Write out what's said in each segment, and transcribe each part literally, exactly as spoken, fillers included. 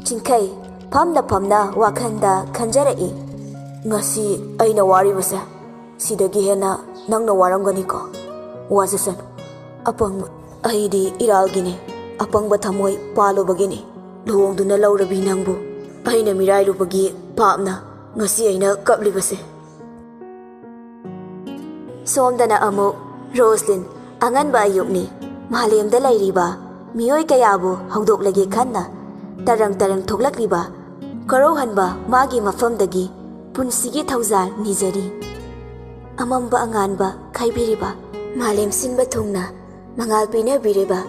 ꯆꯤꯡꯈꯩ ꯐꯝꯅ ꯐꯝꯅ ꯋꯥꯈꯜꯗ ꯈꯟꯖꯔꯛꯏ꯫ "ꯉꯁꯤ ꯑꯩꯅ ꯋꯥꯔꯤꯕꯁꯦ ꯁꯤꯗꯒꯤ ꯍꯦꯟꯅ ꯅꯪꯅ ꯋꯥꯔꯝꯒꯅꯤꯀꯣ? ꯋꯥꯖꯁꯅꯨ꯫ ꯑꯄꯪꯕ ꯑꯩꯗꯤ ꯏꯔꯥꯜꯒꯤꯅꯤ, ꯑꯄꯪꯕ ꯊꯃꯣꯏ ꯄꯥꯜꯂꯨꯕꯒꯤꯅꯤ꯫ ꯂꯨꯍꯣꯡꯗꯨꯅ ꯂꯧꯔꯕꯤ ꯅꯪꯕꯨ ꯑꯩꯅ ꯃꯤꯔꯥꯏꯔꯨꯕꯒꯤ ꯄꯥꯞꯅ ꯉꯁꯤ ꯑꯩꯅ ꯀꯞꯂꯤꯕꯁꯦ"꯫ ꯁꯣꯝꯗꯅ ꯑꯃꯨꯛ ꯔꯣꯁꯂꯤꯟ꯫ ꯑꯉꯟꯕ ꯑꯌꯨꯛꯅꯤ꯫ ꯃꯥꯂꯦꯝꯗ ꯂꯩꯔꯤꯕ ꯃꯤꯑꯣꯏ ꯀꯌꯥꯕꯨ ꯍꯧꯗꯣꯛꯂꯒꯦ ꯈꯟꯅ ꯇꯔꯪ ꯇꯔꯪ ꯊꯣꯛꯂꯛꯂꯤꯕ ꯀꯣꯔꯧꯍꯟꯕ ꯃꯥꯒꯤ ꯃꯐꯝꯗꯒꯤ ꯄꯨꯟꯁꯤꯒꯤ ꯊꯧꯖꯥꯜ ꯅꯤꯖꯔꯤ꯫ ꯑꯃꯝꯕ ꯑꯉꯥꯟꯕ ꯈꯥꯏꯕꯤꯔꯤꯕ ꯃꯥꯂꯦꯝ ꯁꯤꯟꯕ ꯊꯨꯡꯅ ꯃꯉꯥꯜ ꯄꯤꯅꯕꯤꯔꯤꯕ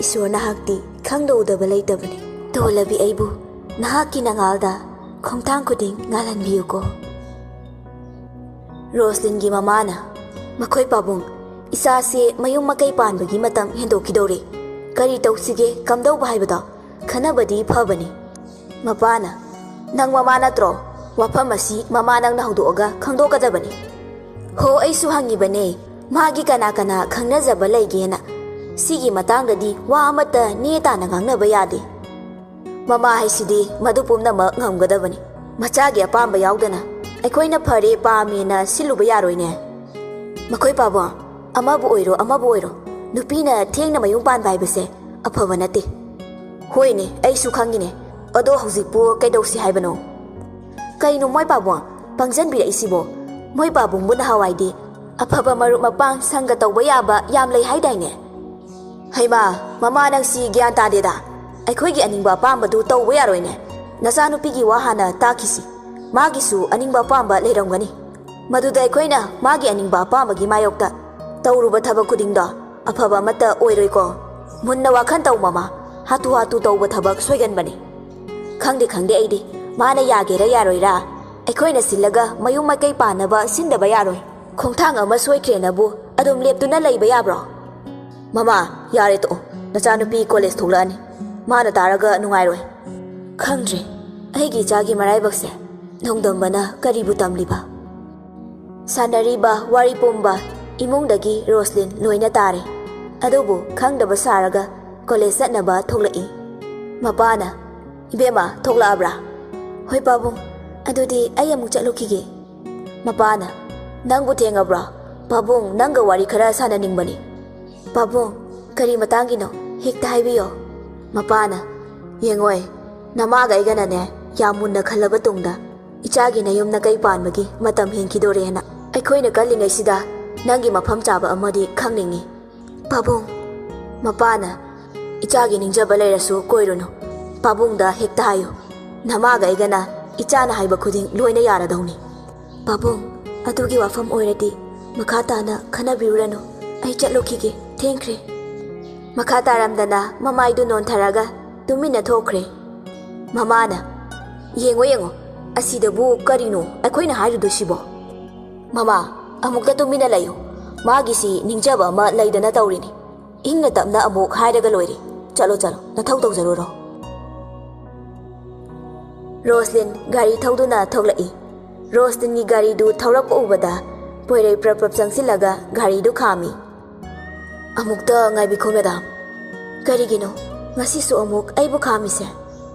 ꯏꯁꯣꯔ ꯅꯍꯥꯛꯇꯤ ꯈꯪꯗ ꯎꯗꯕ ꯂꯩꯇꯕꯅꯤ꯫ ꯇꯣꯜꯂꯕꯤ ꯑꯩꯕꯨ ꯅꯍꯥꯛꯀꯤ ꯅꯉꯥꯜꯗ ꯈꯣꯡꯊꯥꯡ ꯈꯨꯗꯤꯡ ꯉꯥꯜꯍꯟꯕꯤꯌꯨꯀꯣ꯫ ꯔꯣꯁꯂꯤꯟꯒꯤ ꯃꯃꯥꯅ, "ꯃꯈꯣꯏ ꯄꯥꯕꯨꯡ, ꯏꯆꯥꯁꯦ ꯃꯌꯨꯝ ꯃꯀꯩ ꯄꯥꯟꯕꯒꯤ ꯃꯇꯝ ꯍꯦꯟꯗꯣꯛꯈꯤꯗꯧꯔꯦ꯫ ꯀꯔꯤ ꯇꯧꯁꯤꯒꯦ, ꯀꯝꯗꯧꯕ ꯍꯥꯏꯕꯗꯣ ꯈꯟꯅꯕꯗꯤ ꯐꯕꯅꯤ"꯫ ꯃꯄꯥꯅ, "ꯅꯪ ꯃꯃꯥ ꯅꯠꯇ꯭ꯔꯣ? ꯋꯥꯐꯝ ꯑꯁꯤ ꯃꯃꯥ ꯅꯪꯅ ꯍꯧꯗꯣꯛꯑꯒ ꯈꯪꯗꯣꯛꯀꯗꯕꯅꯤ"꯫ "ꯍꯣ, ꯑꯩꯁꯨ ꯍꯪꯉꯤꯕꯅꯦ, ꯃꯥꯒꯤ ꯀꯅꯥ ꯀꯅꯥ ꯈꯪꯅꯖꯕ ꯂꯩꯒꯦꯅ꯫ ꯁꯤꯒꯤ ꯃꯇꯥꯡꯗꯗꯤ ꯋꯥ ꯑꯃꯠꯇ ꯅꯦ ꯇꯥꯅ ꯉꯥꯡꯅꯕ ꯌꯥꯗꯦ"꯫ "ꯃꯃꯥ ꯍꯥꯏꯁꯤꯗꯤ ꯃꯗꯨ ꯄꯨꯝꯅꯃꯛ ꯉꯝꯒꯗꯕꯅꯤ꯫ ꯃꯆꯥꯒꯤ ꯑꯄꯥꯝꯕ ꯌꯥꯎꯗꯅ ꯑꯩꯈꯣꯏꯅ ꯐꯔꯦ ꯄꯥꯝꯃꯦꯅ ꯁꯤꯜꯂꯨꯕ ꯌꯥꯔꯣꯏꯅꯦ"꯫ "ꯃꯈꯣꯏ ꯄꯥꯕꯨꯡ, ꯑꯃꯕꯨ ꯑꯣꯏꯔꯣ ꯑꯃꯕꯨ ꯑꯣꯏꯔꯣ, ꯅꯨꯄꯤꯅ ꯊꯦꯡꯅ ꯃꯌꯨꯝ ꯄꯥꯟꯕ ꯍꯥꯏꯕꯁꯦ ꯑꯐꯕ ꯅꯠꯇꯦ"꯫ "ꯍꯣꯏꯅꯦ, ꯑꯩꯁꯨ ꯈꯪꯉꯤꯅꯦ꯫ ꯑꯗꯣ ꯍꯧꯖꯤꯛꯄꯨ ꯀꯩꯗꯧꯁꯤ ꯍꯥꯏꯕꯅꯣ?" "ꯀꯩꯅꯣ ꯃꯣꯏ ꯄꯥꯕꯨꯡ ꯄꯪꯖꯟꯕꯤꯔꯛꯏꯁꯤꯕꯣ? ꯃꯣꯏ ꯄꯥꯕꯨꯡꯕꯨ ꯅꯍꯥꯟꯋꯥꯏꯗꯤ ꯑꯐꯕ ꯃꯔꯨꯞ ꯃꯄꯥꯡ ꯁꯪꯒ ꯇꯧꯕ ꯌꯥꯕ ꯌꯥꯝ ꯂꯩ ꯍꯥꯏꯗꯥꯏꯅꯦ?" "ꯍꯩꯃꯥ, ꯃꯃꯥ ꯅꯪꯁꯤ ꯒ꯭ꯌꯥꯟ ꯇꯥꯗꯦꯗ꯫ ꯑꯩꯈꯣꯏꯒꯤ ꯑꯅꯤꯡꯕ ꯑꯄꯥꯝꯕꯗꯨ ꯇꯧꯕ ꯌꯥꯔꯣꯏꯅꯦ꯫ ꯅꯆꯥꯅꯨꯄꯤꯒꯤ ꯋꯥ ꯍꯥꯟꯅ ꯇꯥꯈꯤꯁꯤ꯫ ꯃꯥꯒꯤꯁꯨ ꯑꯅꯤꯡꯕ ꯑꯄꯥꯝꯕ ꯂꯩꯔꯝꯒꯅꯤ꯫ ꯃꯗꯨꯗ ꯑꯩꯈꯣꯏꯅ ꯃꯥꯒꯤ ꯑꯅꯤꯡꯕ ꯑꯄꯥꯝꯕꯒꯤ ꯃꯥꯌꯣꯛꯇ ꯇꯧꯔꯨꯕ ꯊꯕꯛ ꯈꯨꯗꯤꯡꯗꯣ ꯑꯐꯕ ꯑꯃꯠꯇ ꯑꯣꯏꯔꯣꯏꯀꯣ꯫ ꯃꯨꯟꯅ ꯋꯥꯈꯜ ꯇꯧ ꯃꯃꯥ, ꯍꯥꯊꯨ ꯍꯥꯊꯨ ꯇꯧꯕ ꯊꯕꯛ ꯁꯣꯏꯒꯟꯕꯅꯤ"꯫ "ꯈꯪꯗꯦ ꯈꯪꯗꯦ ꯑꯩꯗꯤ, ꯃꯥꯅ ꯌꯥꯒꯦꯔꯥ ꯌꯥꯔꯣꯏꯔꯥ, ꯑꯩꯈꯣꯏꯅ ꯁꯤꯜꯂꯒ ꯃꯌꯨꯝ ꯃꯀꯩ ꯄꯥꯟꯅꯕ ꯁꯤꯟꯗꯕ ꯌꯥꯔꯣꯏ꯫ ꯈꯣꯡꯊꯥꯡ ꯑꯃ ꯁꯣꯏꯈ꯭ꯔꯦꯅꯕꯨ ꯑꯗꯨꯝ ꯂꯦꯞꯇꯨꯅ ꯂꯩꯕ ꯌꯥꯕ꯭ꯔꯣ?" "ꯃꯃꯥ, ꯌꯥꯔꯦ ꯇꯣꯛꯑꯣ꯫ ꯅꯆꯥꯅꯨꯄꯤ ꯀꯣꯂꯦꯖ ꯊꯣꯛꯂꯛꯑꯅꯤ꯫ ꯃꯥꯅ ꯇꯥꯔꯒ ꯅꯨꯡꯉꯥꯏꯔꯣꯏ"꯫ "ꯈꯪꯗ꯭ꯔꯦ, ꯑꯩꯒꯤ ꯏꯆꯥꯒꯤ ꯃꯔꯥꯏꯕꯛꯁꯦ ꯅꯣꯡꯗꯝꯕꯅ ꯀꯔꯤꯕꯨ ꯇꯝꯂꯤꯕ?" ꯁꯥꯟꯅꯔꯤꯕ ꯋꯥꯔꯤ ꯄꯨꯝꯕ ꯏꯃꯨꯡꯗꯒꯤ ꯔꯣꯁꯂꯤꯟ ꯂꯣꯏꯅ ꯇꯥꯔꯦ꯫ ꯑꯗꯨꯕꯨ ꯈꯪꯗꯕ ꯁꯥꯔꯒ ꯀꯣꯂꯦꯖ ꯆꯠꯅꯕ ꯊꯣꯛꯂꯛꯏ꯫ ꯃꯄꯥꯅ, ꯏꯕꯦꯝꯃ, ꯊꯣꯛꯂꯛꯑꯕ꯭ꯔꯥ? ꯍꯣꯏ ꯄꯥꯕꯨꯡ, ꯑꯗꯨꯗꯤ ꯑꯩ ꯑꯃꯨꯛ ꯆꯠꯂꯨꯈꯤꯒꯦ꯫ ꯃꯄꯥꯅ, ꯅꯪꯕꯨ ꯊꯦꯡꯉꯕ꯭ꯔꯣ? ꯄꯥꯕꯨꯡ, ꯅꯪꯒ ꯋꯥꯔꯤ ꯈꯔ ꯁꯥꯟꯅꯅꯤꯡꯕꯅꯤ꯫ ꯄꯥꯕꯨꯡ, ꯀꯔꯤ ꯃꯇꯥꯡꯒꯤꯅꯣ? ꯍꯦꯛꯇ ꯍꯥꯏꯕꯤꯌꯣ꯫ ꯃꯄꯥꯅ, ꯌꯦꯡꯉꯣꯏ, ꯅꯃꯥꯒ ꯑꯩꯒꯅꯅꯦ ꯌꯥꯝ ꯃꯨꯟꯅ ꯈꯜꯂꯕ ꯇꯨꯡꯗ ꯏꯆꯥꯒꯤ ꯅꯌꯨꯝ ꯅꯀꯩ ꯄꯥꯟꯕꯒꯤ ꯃꯇꯝ ꯍꯦꯟꯈꯤꯗꯣꯔꯦꯅ꯫ ꯑꯩꯈꯣꯏꯅ ꯀꯜꯂꯤꯉꯩꯁꯤꯗ ꯅꯪꯒꯤ ꯃꯐꯝ ꯆꯥꯕ ꯑꯃꯗꯤ ꯈꯪꯅꯤꯡꯉꯤ꯫ ꯄꯥꯕꯨꯡ, ꯃꯄꯥꯅ, ꯏꯆꯥꯒꯤ ꯅꯤꯡꯖꯕ ꯂꯩꯔꯁꯨ ꯀꯣꯏꯔꯨꯅꯨ꯫ ꯄꯥꯕꯨꯡꯗ ꯍꯦꯛꯇ ꯍꯥꯏꯌꯨ, ꯅꯃꯥꯒ ꯑꯩꯒꯅ ꯏꯆꯥꯅ ꯍꯥꯏꯕ ꯈꯨꯗꯤꯡ ꯂꯣꯏꯅ ꯌꯥꯔꯗꯧꯅꯤ꯫ ꯄꯥꯕꯨꯡ, ꯑꯗꯨꯒꯤ ꯋꯥꯐꯝ ꯑꯣꯏꯔꯗꯤ ꯃꯈꯥ ꯇꯥꯅ ꯈꯟꯅꯕꯤꯔꯨꯔꯅꯨ꯫ ꯑꯩ ꯆꯠꯂꯨꯈꯤꯒꯦ, ꯊꯦꯡꯈ꯭ꯔꯦ꯫ ꯃꯈꯥ ꯇꯥꯔꯝꯗꯅ ꯃꯃꯥꯏꯗꯨ ꯅꯣꯟꯊꯔꯒ ꯇꯨꯃꯤꯟꯅ ꯊꯣꯛꯈ꯭ꯔꯦ꯫ ꯃꯃꯥꯅ, ꯌꯦꯡꯉꯣ ꯌꯦꯡꯉꯣ, ꯑꯁꯤꯗꯕꯨ ꯀꯔꯤꯅꯣ ꯑꯩꯈꯣꯏꯅ ꯍꯥꯏꯔꯨꯗꯣꯏꯁꯤꯕꯣ? ꯃꯃꯥ, ꯑꯃꯨꯛꯇ ꯇꯨꯃꯤꯟꯅ ꯂꯩꯌꯨ꯫ ꯃꯥꯒꯤꯁꯤ ꯅꯤꯡꯖꯕ ꯑꯃ ꯂꯩꯗꯅ ꯇꯧꯔꯤꯅꯤ꯫ ꯏꯪꯅ ꯇꯞꯅ ꯑꯃꯨꯛ ꯍꯥꯏꯔꯒ ꯂꯣꯏꯔꯦ꯫ ꯆꯠꯂꯣ ꯆꯠꯂꯣ, ꯅꯊꯧ ꯇꯧꯖꯔꯨꯔꯣ꯫ ꯔꯣꯁꯂꯤꯟ ꯒꯥꯔꯤ ꯊꯧꯗꯨꯅ ꯊꯣꯛꯂꯛꯏ꯫ ꯔꯣꯁꯂꯤꯟꯒꯤ ꯒꯥꯔꯤꯗꯨ ꯊꯧꯔꯛꯄ ꯎꯕꯗ ꯄꯣꯏꯔꯩ ꯄ꯭ꯔꯞ ꯄ꯭ꯔꯞ ꯆꯪꯁꯤꯜꯂꯒ ꯒꯥꯔꯤꯗꯨ ꯈꯥꯝꯃꯤ꯫ ꯑꯃꯨꯛꯇ ꯉꯥꯏꯕꯤꯈꯣ ꯃꯦꯗꯥꯝ꯫ ꯀꯔꯤꯒꯤꯅꯣ ꯉꯁꯤꯁꯨ ꯑꯃꯨꯛ ꯑꯩꯕꯨ ꯈꯥꯝꯃꯤꯁꯦ?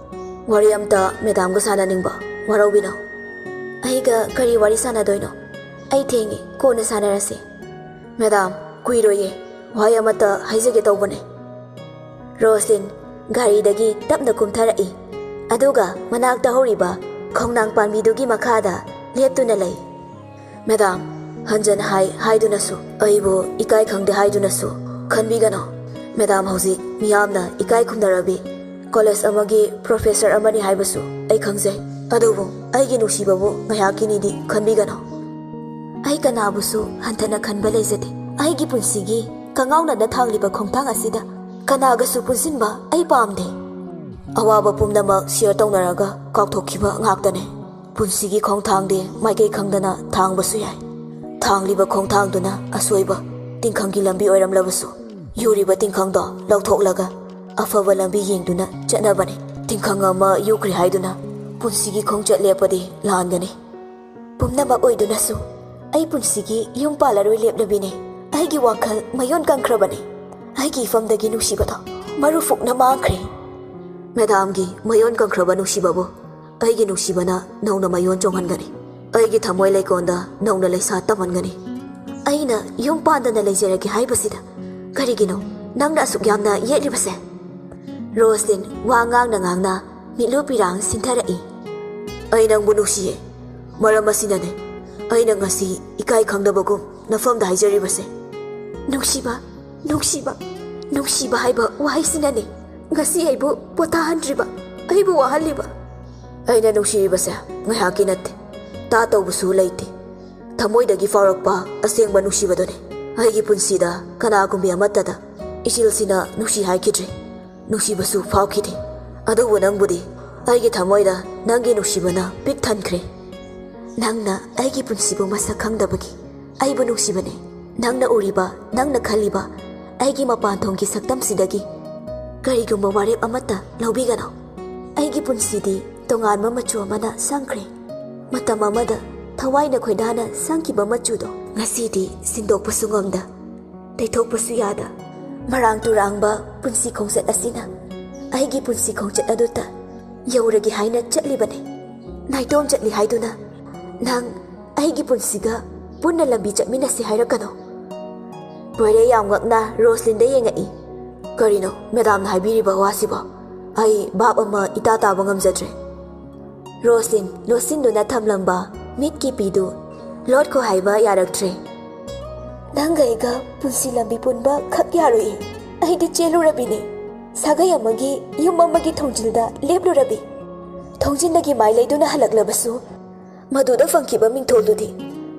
ꯋꯥꯔꯤ ꯑꯝꯇ ꯃꯦꯗꯥꯝꯒ ꯁꯥꯟꯅꯅꯤꯡꯕ, ꯋꯥꯔꯧꯕꯤꯅꯣ꯫ ꯑꯩꯒ ꯀꯔꯤ ꯋꯥꯔꯤ ꯁꯥꯟꯅꯗꯣꯏꯅꯣ? ꯑꯩ ꯊꯦꯡꯉꯦ, ꯀꯣꯟꯅ ꯁꯥꯟꯅꯔꯁꯤ꯫ ꯃꯦꯗꯥꯝ, ꯀꯨꯏꯔꯣꯏꯌꯦ, ꯋꯥꯍꯩ ꯑꯃꯠꯇ ꯍꯥꯏꯖꯒꯦ ꯇꯧꯕꯅꯦ꯫ ꯔꯣꯁꯂꯤꯟ ꯒꯥꯔꯤꯗꯒꯤ ꯇꯞꯅ ꯀꯨꯝꯊꯔꯛꯏ, ꯑꯗꯨꯒ ꯃꯅꯥꯛꯇ ꯍꯧꯔꯤꯕ ꯈꯣꯡꯅꯥꯡ ꯄꯥꯝꯕꯤꯗꯨꯒꯤ ꯃꯈꯥꯗ ꯂꯦꯞꯇꯨꯅ ꯂꯩ꯫ ꯃꯦꯗꯥꯝ, ꯍꯟꯖꯟ ꯍꯥꯏ ꯍꯥꯏꯗꯨꯅꯁꯨ, ꯑꯩꯕꯨ ꯏꯀꯥꯏ ꯈꯪꯗꯦ ꯍꯥꯏꯗꯨꯅꯁꯨ ꯈꯟꯕꯤꯒꯅꯨ꯫ ꯃꯦꯗꯥꯝ ꯍꯧꯖꯤꯛ ꯃꯤꯌꯥꯝꯅ ꯏꯀꯥꯏ ꯈꯨꯝꯅꯔꯕꯤ ꯀꯣꯂꯦꯖ ꯑꯃꯒꯤ ꯄ꯭ꯔꯣꯐꯦꯁꯔ ꯑꯃꯅꯤ ꯍꯥꯏꯕꯁꯨ ꯑꯩ ꯈꯪꯖꯩ꯫ ꯑꯗꯨꯕꯨ ꯑꯩꯒꯤ ꯅꯨꯡꯁꯤꯕꯕꯨ ꯉꯥꯏꯍꯥꯛꯀꯤꯅꯤꯗꯤ ꯈꯟꯕꯤꯒꯅꯨ꯫ ꯑꯩ ꯀꯅꯥꯕꯨꯁꯨ ꯍꯟꯊꯅ ꯈꯟꯕ ꯂꯩꯖꯗꯦ꯫ ꯑꯩꯒꯤ ꯄꯨꯟꯁꯤꯒꯤ ꯀꯉꯥꯎꯅꯅ ꯊꯥꯡꯂꯤꯕ ꯈꯣꯡꯊꯥꯡ ꯑꯁꯤꯗ ꯀꯅꯥꯒꯁꯨ ꯄꯨꯟꯁꯤꯟꯕ ꯑꯩ ꯄꯥꯝꯗꯦ꯫ ꯑꯋꯥꯕ ꯄꯨꯝꯅꯃꯛ ꯁꯤꯌꯔ ꯇꯧꯅꯔꯒ ꯀꯥꯎꯊꯣꯛꯈꯤꯕ ꯉꯥꯛꯇꯅꯦ꯫ ꯄꯨꯟꯁꯤꯒꯤ ꯈꯣꯡꯊꯥꯡꯗꯤ ꯃꯥꯏꯀꯩ ꯈꯪꯗꯅ ꯊꯥꯡꯕꯁꯨ ꯌꯥꯏ꯫ ꯊꯥꯡꯂꯤꯕ ꯈꯣꯡꯊꯥꯡꯗꯨꯅ ꯑꯁꯣꯏꯕ ꯇꯤꯟꯈꯪꯒꯤ ꯂꯝꯕꯤ ꯑꯣꯏꯔꯝꯂꯕꯁꯨ, ꯌꯨꯔꯤꯕ ꯇꯤꯟꯈꯪꯗꯣ ꯂꯧꯊꯣꯛꯂꯒ ꯑꯐꯕ ꯂꯝꯕꯤ ꯌꯦꯡꯗꯨꯅ ꯆꯠꯅꯕꯅꯤ꯫ ꯇꯤꯟꯈꯪ ꯑꯃ ꯌꯨꯈ꯭ꯔꯦ ꯍꯥꯏꯗꯨꯅ ꯄꯨꯟꯁꯤꯒꯤ ꯈꯣꯡꯆꯠ ꯂꯦꯞꯄꯗꯤ ꯂꯥꯟꯒꯅꯤ꯫ ꯄꯨꯝꯅꯃꯛ ꯑꯣꯏꯗꯨꯅꯁꯨ ꯑꯩ ꯄꯨꯟꯁꯤꯒꯤ ꯌꯨꯝ ꯄꯥꯜꯂꯔꯣꯏ ꯂꯦꯞꯂꯕꯤꯅꯦ꯫ ꯑꯩꯒꯤ ꯋꯥꯈꯜ ꯃꯌꯣꯟ ꯀꯪꯈ꯭ꯔꯕꯅꯤ꯫ ꯑꯩꯒꯤ ꯏꯐꯝꯗꯒꯤ ꯅꯨꯡꯁꯤꯕꯗꯣ ꯃꯔꯨ ꯐꯨꯛꯅ ꯃꯥꯡꯈ꯭ꯔꯦ꯫ ꯃꯦꯗꯥꯝꯒꯤ ꯃꯌꯣꯟ ꯀꯪꯈ꯭ꯔꯕ ꯅꯨꯡꯁꯤꯕꯕꯨ ꯑꯩꯒꯤ ꯅꯨꯡꯁꯤꯕꯅ ꯅꯧꯅ ꯃꯌꯣꯟ ꯆꯣꯡꯍꯟꯒꯅꯤ꯫ ꯑꯩꯒꯤ ꯊꯃꯣꯏ ꯂꯩꯀꯣꯟꯗ ꯅꯧꯅ ꯂꯩꯁꯥ ꯇꯝꯍꯟꯒꯅꯤ꯫ ꯑꯩꯅ ꯌꯨꯝ ꯄꯥꯟꯗꯅ ꯂꯩꯖꯔꯒꯦ ꯍꯥꯏꯕꯁꯤꯗ ꯀꯔꯤꯒꯤꯅꯣ ꯅꯪꯅ ꯑꯁꯨꯛ ꯌꯥꯝꯅ ꯌꯦꯠꯂꯤꯕꯁꯦ? ꯔꯣꯁꯂꯤꯟ ꯋꯥ ꯉꯥꯡꯅ ꯉꯥꯡꯅ ꯃꯤꯠꯂꯨ ꯄꯤꯔꯥꯡ ꯁꯤꯟꯊꯔꯛꯏ꯫ ꯑꯩ ꯅꯪꯕꯨ ꯅꯨꯡꯁꯤꯌꯦ꯫ ꯃꯔꯝ ꯑꯁꯤꯅꯅꯦ ꯑꯩꯅ ꯉꯁꯤ ꯏꯀꯥꯏ ꯈꯪꯗꯕꯒꯨꯝ ꯅꯐꯝꯗ ꯍꯥꯏꯖꯔꯤꯕꯁꯦ꯫ ꯅꯨꯡꯁꯤꯕ, ꯅꯨꯡꯁꯤꯕ, ꯅꯨꯡꯁꯤꯕ ꯍꯥꯏꯕ ꯋꯥꯍꯩꯁꯤꯅꯅꯦ ꯉꯁꯤ ꯑꯩꯕꯨ ꯄꯣꯊꯥꯍꯟꯗ꯭ꯔꯤꯕ, ꯑꯩꯕꯨ ꯋꯥꯍꯜꯂꯤꯕ꯫ ꯑꯩꯅ ꯅꯨꯡꯁꯤꯔꯤꯕꯁꯦ ꯉꯥꯏꯍꯥꯛꯀꯤ ꯅꯠꯇꯦ, ꯇꯥ ꯇꯧꯕꯁꯨ ꯂꯩꯇꯦ꯫ ꯊꯃꯣꯏꯗꯒꯤ ꯐꯥꯎꯔꯛꯄ ꯑꯁꯦꯡꯕ ꯅꯨꯡꯁꯤꯕꯗꯨꯅꯦ꯫ ꯑꯩꯒꯤ ꯄꯨꯟꯁꯤꯗ ꯀꯅꯥꯒꯨꯝꯕꯤ ꯑꯃꯠꯇꯗ ꯏꯆꯤꯜꯁꯤꯅ ꯅꯨꯡꯁꯤ ꯍꯥꯏꯈꯤꯗ꯭ꯔꯤ, ꯅꯨꯡꯁꯤꯕꯁꯨ ꯐꯥꯎꯈꯤꯗꯦ꯫ ꯑꯗꯨꯕꯨ ꯅꯪꯕꯨꯗꯤ ꯑꯩꯒꯤ ꯊꯃꯣꯏꯗ ꯅꯪꯒꯤ ꯅꯨꯡꯁꯤꯕꯅ ꯄꯤꯛ ꯊꯟꯈ꯭ꯔꯦ꯫ ꯅꯪꯅ ꯑꯩꯒꯤ ꯄꯨꯟꯁꯤꯕꯨ ꯃꯁꯛ ꯈꯪꯗꯕꯒꯤ ꯑꯩꯕꯨ ꯅꯨꯡꯁꯤꯕꯅꯦ꯫ ꯅꯪꯅ ꯎꯔꯤꯕ, ꯅꯪꯅ ꯈꯜꯂꯤꯕ ꯑꯩꯒꯤ ꯃꯄꯥꯟ ꯊꯣꯡꯒꯤ ꯁꯛꯇꯝꯁꯤꯗꯒꯤ ꯀꯔꯤꯒꯨꯝꯕ ꯋꯥꯔꯦꯞ ꯑꯃꯠꯇ ꯂꯧꯕꯤꯒꯅꯨ꯫ ꯑꯩꯒꯤ ꯄꯨꯟꯁꯤꯗꯤ ꯇꯣꯉꯥꯟꯕ ꯃꯆꯨ ꯑꯃꯅ ꯁꯪꯈ꯭ꯔꯦ꯫ ꯃꯇꯝ ꯑꯃꯗ ꯊꯋꯥꯏꯅ ꯈꯣꯏꯗꯥꯅ ꯁꯪꯈꯤꯕ ꯃꯆꯨꯗꯣ ꯉꯁꯤꯗꯤ ꯁꯤꯟꯗꯣꯛꯄꯁꯨ ꯉꯝꯗ, ꯇꯩꯊꯣꯛꯄꯁꯨ ꯌꯥꯗ, ꯃꯔꯥꯡ ꯇꯨꯔꯥꯡꯕ ꯄꯨꯟꯁꯤ ꯈꯣꯡꯆꯠ ꯑꯁꯤꯅ ꯑꯩꯒꯤ ꯄꯨꯟꯁꯤ ꯈꯣꯡꯆꯠ ꯑꯗꯨꯇ ꯌꯧꯔꯒꯦ ꯍꯥꯏꯅ ꯆꯠꯂꯤꯕꯅꯦ꯫ ꯅꯥꯏꯇꯣꯝ ꯆꯠꯂꯤ ꯍꯥꯏꯗꯨꯅ ꯅꯪ ꯑꯩꯒꯤ ꯄꯨꯟꯁꯤꯒ ꯄꯨꯟꯅ ꯂꯝꯕꯤ ꯆꯠꯃꯤꯟꯅꯁꯤ ꯍꯥꯏꯔꯛꯀꯅꯣ꯫ ꯄꯣꯏꯔꯦ ꯌꯥꯝ ꯉꯛꯅ ꯔꯣꯁꯂꯤꯟꯗ ꯌꯦꯡꯉꯛꯏ꯫ ꯀꯔꯤꯅꯣ ꯃꯦꯗꯥꯝꯅ ꯍꯥꯏꯕꯤꯔꯤꯕ ꯋꯥꯁꯤꯕꯣ? ꯑꯩ ꯚꯥꯞ ꯑꯃ ꯏꯇꯥ ꯇꯥꯕ ꯉꯝꯖꯗ꯭ꯔꯦ꯫ ꯔꯣꯁꯂꯤꯟ ꯂꯣꯠꯁꯤꯟꯗꯨꯅ ꯊꯝꯂꯝꯕ ꯃꯤꯠꯀꯤ ꯄꯤꯗꯨ ꯂꯣꯠꯈꯣ ꯍꯥꯏꯕ ꯌꯥꯔꯛꯇ꯭ꯔꯦ꯫ ꯅꯪꯒ ꯑꯩꯒ ꯄꯨꯟꯁꯤ ꯂꯝꯕꯤ ꯄꯨꯟꯕ ꯈꯛ ꯌꯥꯔꯣꯏꯌꯦ꯫ ꯑꯩꯗꯤ ꯆꯦꯜꯂꯨꯔꯕꯤꯅꯦ꯫ ꯁꯥꯒꯩ ꯑꯃꯒꯤ ꯌꯨꯝ ꯑꯃꯒꯤ ꯊꯣꯡꯖꯤꯜꯗ ꯂꯦꯞꯂꯨꯔꯕꯤ꯫ ꯊꯣꯡꯖꯤꯟꯗꯒꯤ ꯃꯥꯏ ꯂꯩꯗꯨꯅ ꯍꯜꯂꯛꯂꯕꯁꯨ ꯃꯗꯨꯗ ꯐꯪꯈꯤꯕ ꯃꯤꯡꯊꯣꯜꯗꯨꯗꯤ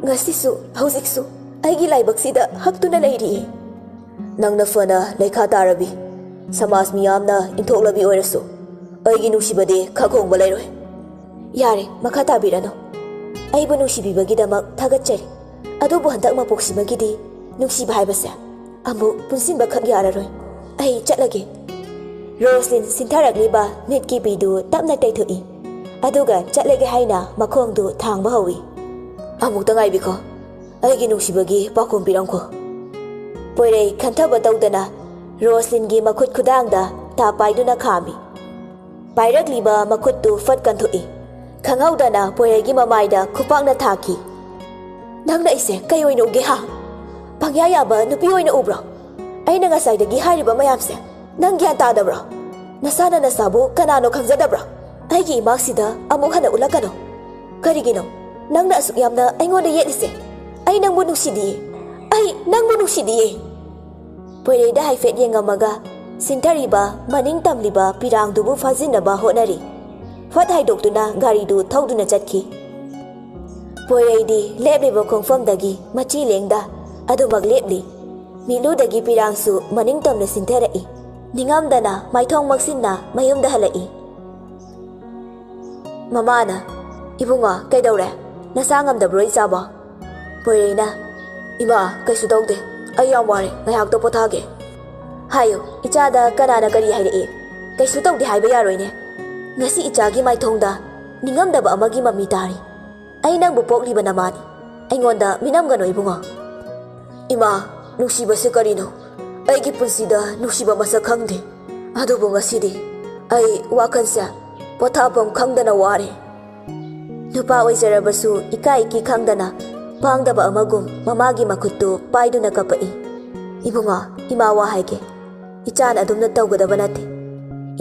ꯉꯁꯤꯁꯨ ꯍꯧꯖꯤꯛꯁꯨ ꯑꯩꯒꯤ ꯂꯥꯏꯕꯛꯁꯤꯗ ꯍꯛꯇꯨꯅ ꯂꯩꯔꯤꯌꯦ꯫ ꯅꯪꯅ ꯐꯅ ꯂꯩꯈꯥ ꯇꯥꯔꯕꯤ, ꯁꯃꯥꯖ ꯃꯤꯌꯥꯝꯅ ꯏꯟꯊꯣꯛꯂꯕꯤ ꯑꯣꯏꯔꯁꯨ ꯑꯩꯒꯤ ꯅꯨꯡꯁꯤꯕꯗꯤ ꯈꯛ ꯍꯣꯡꯕ ꯂꯩꯔꯣꯏ꯫ ꯌꯥꯔꯦ, ꯃꯈꯥ ꯇꯥꯕꯤꯔꯅꯨ꯫ ꯑꯩꯕꯨ ꯅꯨꯡꯁꯤꯕꯤꯕꯒꯤꯗꯃꯛ ꯊꯥꯒꯠꯆꯔꯤ꯫ ꯑꯗꯨꯕꯨ ꯍꯟꯗꯛ ꯃꯄꯣꯛꯁꯤꯃꯒꯤꯗꯤ ꯅꯨꯡꯁꯤꯕ ꯍꯥꯏꯕꯁꯦ ꯑꯃꯨꯛ ꯄꯨꯟꯁꯤꯟꯕ ꯈꯛ ꯌꯥꯔꯔꯣꯏ꯫ ꯑꯩ ꯆꯠꯂꯒꯦ꯫ ꯔꯣꯁꯂꯤꯟ ꯁꯤꯟꯊꯔꯛꯂꯤꯕ ꯃꯤꯠꯀꯤ ꯄꯤꯗꯨ ꯇꯞꯅ ꯇꯩꯊꯣꯛꯏ꯫ ꯑꯗꯨꯒ ꯆꯠꯂꯒꯦ ꯍꯥꯏꯅ ꯃꯈꯣꯡꯗꯨ ꯊꯥꯡꯕ ꯍꯧꯏ꯫ ꯑꯃꯨꯛꯇ ꯉꯥꯏꯕꯤꯈꯣ꯫ ꯑꯩꯒꯤ ꯅꯨꯡꯁꯤꯕꯒꯤ ꯄꯥꯎꯈꯨꯝ ꯄꯤꯔꯝꯈꯣ꯫ ꯄꯣꯏꯔꯩ ꯈꯟꯊꯕ ꯇꯧꯗꯅ ꯔꯣꯁꯂꯤꯟꯒꯤ ꯃꯈꯨꯠ ꯈꯨꯗꯥꯡꯗ ꯇꯥ ꯄꯥꯏꯗꯨꯅ ꯈꯥꯝꯃꯤ꯫ ꯄꯥꯏꯔꯛꯂꯤꯕ ꯃꯈꯨꯠꯇꯨ ꯐꯠ ꯀꯟꯊꯣꯛꯏ꯫ ꯈꯪꯍꯧꯗꯅ ꯄꯣꯏꯔꯩꯒꯤ ꯃꯃꯥꯏꯗ ꯈꯨꯄꯥꯛꯅ ꯊꯥꯈꯤ꯫ "ꯅꯪꯅ ꯑꯩꯁꯦ ꯀꯩ ꯑꯣꯏꯅ ꯎꯒꯦ, ꯍꯥ? ꯄꯪꯌꯥ ꯌꯥꯕ ꯅꯨꯄꯤ ꯑꯣꯏꯅ ꯎꯕ꯭ꯔꯣ? ꯑꯩꯅ ꯉꯁꯥꯏꯗꯒꯤ ꯍꯥꯏꯔꯤꯕ ꯃꯌꯥꯝꯁꯦ ꯅꯪ ꯒ꯭ꯌꯥꯟ ꯇꯥꯗꯕ꯭ꯔꯣ? ꯅꯁꯥꯅ ꯅꯁꯥꯕꯨ ꯀꯅꯥꯅꯣ ꯈꯪꯖꯗꯕ꯭ꯔꯣ? ꯑꯩꯒꯤ ꯏꯃꯥꯛꯁꯤꯗ ꯑꯃꯨꯛ ꯍꯟꯅ ꯎꯠꯂꯛꯀꯅꯨ꯫ ꯀꯔꯤꯒꯤꯅꯣ ꯅꯪꯅ ꯑꯁꯨꯛ ꯌꯥꯝꯅ ꯑꯩꯉꯣꯟꯗ ꯌꯦꯠꯂꯤꯁꯦ? ꯑꯩ ꯅꯪꯕꯨ ꯅꯨꯡꯁꯤꯗꯤꯌꯦ꯫ ꯑꯩ ꯅꯪꯕꯨ ꯅꯨꯡꯁꯤꯗꯤꯌꯦ!" ꯄꯣꯏꯔꯩꯗ ꯍꯥꯏꯐꯦꯠ ꯌꯦꯡꯉꯝꯃꯒ ꯁꯤꯟꯊꯔꯤꯕ ꯃꯅꯤꯡ ꯇꯝꯂꯤꯕ ꯄꯤꯔꯥꯡꯗꯨꯕꯨ ꯐꯥꯖꯤꯟꯅꯕ ꯍꯣꯠꯅꯔꯤ꯫ ꯐꯠ ꯍꯥꯏꯗꯣꯛꯇꯨꯅ ꯒꯥꯔꯤꯗꯨ ꯊꯧꯗꯨꯅ ꯆꯠꯈꯤ꯫ ꯄꯣꯏꯔꯩꯗꯤ ꯂꯦꯞꯂꯤꯕ ꯈꯣꯡꯐꯝꯗꯒꯤ ꯃꯆꯤ ꯂꯦꯡꯗ ꯑꯗꯨꯃꯛ ꯂꯦꯞꯂꯤ꯫ ꯃꯤꯠꯂꯨꯗꯒꯤ ꯄꯤꯔꯥꯡꯁꯨ ꯃꯅꯤꯡ ꯇꯝꯅ ꯁꯤꯟꯊꯔꯛꯏ꯫ ꯅꯤꯡꯉꯝꯗꯅ ꯃꯥꯏꯊꯣꯡ ꯃꯛꯁꯤꯟꯅ ꯃꯌꯨꯝꯗ ꯍꯜꯂꯛꯏ꯫ ꯃꯃꯥꯅ, "ꯏꯕꯨꯡꯉꯣ, ꯀꯩꯗꯧꯔꯦ? ꯅꯁꯥ ꯉꯝꯗꯕ꯭ꯔꯣ, ꯏꯆꯥꯕꯣ?" ꯄꯣꯏꯔꯩꯅ, "ꯏꯃꯥ, ꯀꯩꯁꯨ ꯇꯧꯗꯦ꯫ ꯑꯩ ꯌꯥꯝ ꯋꯥꯔꯦ, ꯉꯥꯏꯍꯥꯛꯇ ꯄꯣꯊꯥꯒꯦ꯫" ꯍꯥꯏꯌꯨ, ꯏꯆꯥꯗ ꯀꯅꯥꯅ ꯀꯔꯤ ꯍꯥꯏꯔꯛꯏ? ꯀꯩꯁꯨ ꯇꯧꯗꯦ ꯍꯥꯏꯕ ꯌꯥꯔꯣꯏꯅꯦ꯫ ꯉꯁꯤ ꯏꯆꯥꯒꯤ ꯃꯥꯏꯊꯣꯡꯗ ꯅꯤꯡꯉꯝꯗꯕ ꯑꯃꯒꯤ ꯃꯃꯤ ꯇꯥꯔꯤ꯫ ꯑꯩ ꯅꯪꯕꯨ ꯄꯣꯛꯂꯤꯕ ꯅꯃꯥꯅꯤ꯫ ꯑꯩꯉꯣꯟꯗ ꯃꯤꯅꯝꯒꯅꯨ, ꯏꯕꯨꯡꯉꯣ꯫ ꯏꯃꯥ, ꯅꯨꯡꯁꯤꯕꯁꯤ ꯀꯔꯤꯅꯣ? ꯑꯩꯒꯤ ꯄꯨꯟꯁꯤꯗ ꯅꯨꯡꯁꯤꯕ ꯃꯁꯛ ꯈꯪꯗꯦ꯫ ꯑꯗꯨꯕꯨ ꯉꯁꯤꯗꯤ ꯑꯩ ꯋꯥꯈꯜꯁꯦ ꯄꯣꯊꯥꯐꯝ ꯈꯪꯗꯅ ꯋꯥꯔꯦ꯫ ꯅꯨꯄꯥ ꯑꯣꯏꯖꯔꯕꯁꯨ ꯏꯀꯥꯏ ꯏꯀꯤ ꯈꯪꯗꯅ ꯄꯥꯡꯗꯕ ꯑꯃꯒꯨꯝ ꯃꯃꯥꯒꯤ ꯃꯈꯨꯠꯇꯨ ꯄꯥꯏꯗꯨꯅ ꯀꯞꯄꯛꯏ꯫ "ꯏꯕꯨꯡꯉꯣ, ꯏꯃꯥ ꯋꯥ ꯍꯥꯏꯒꯦ꯫ ꯏꯆꯥꯅ ꯑꯗꯨꯝꯅ ꯇꯧꯒꯗꯕ ꯅꯠꯇꯦ꯫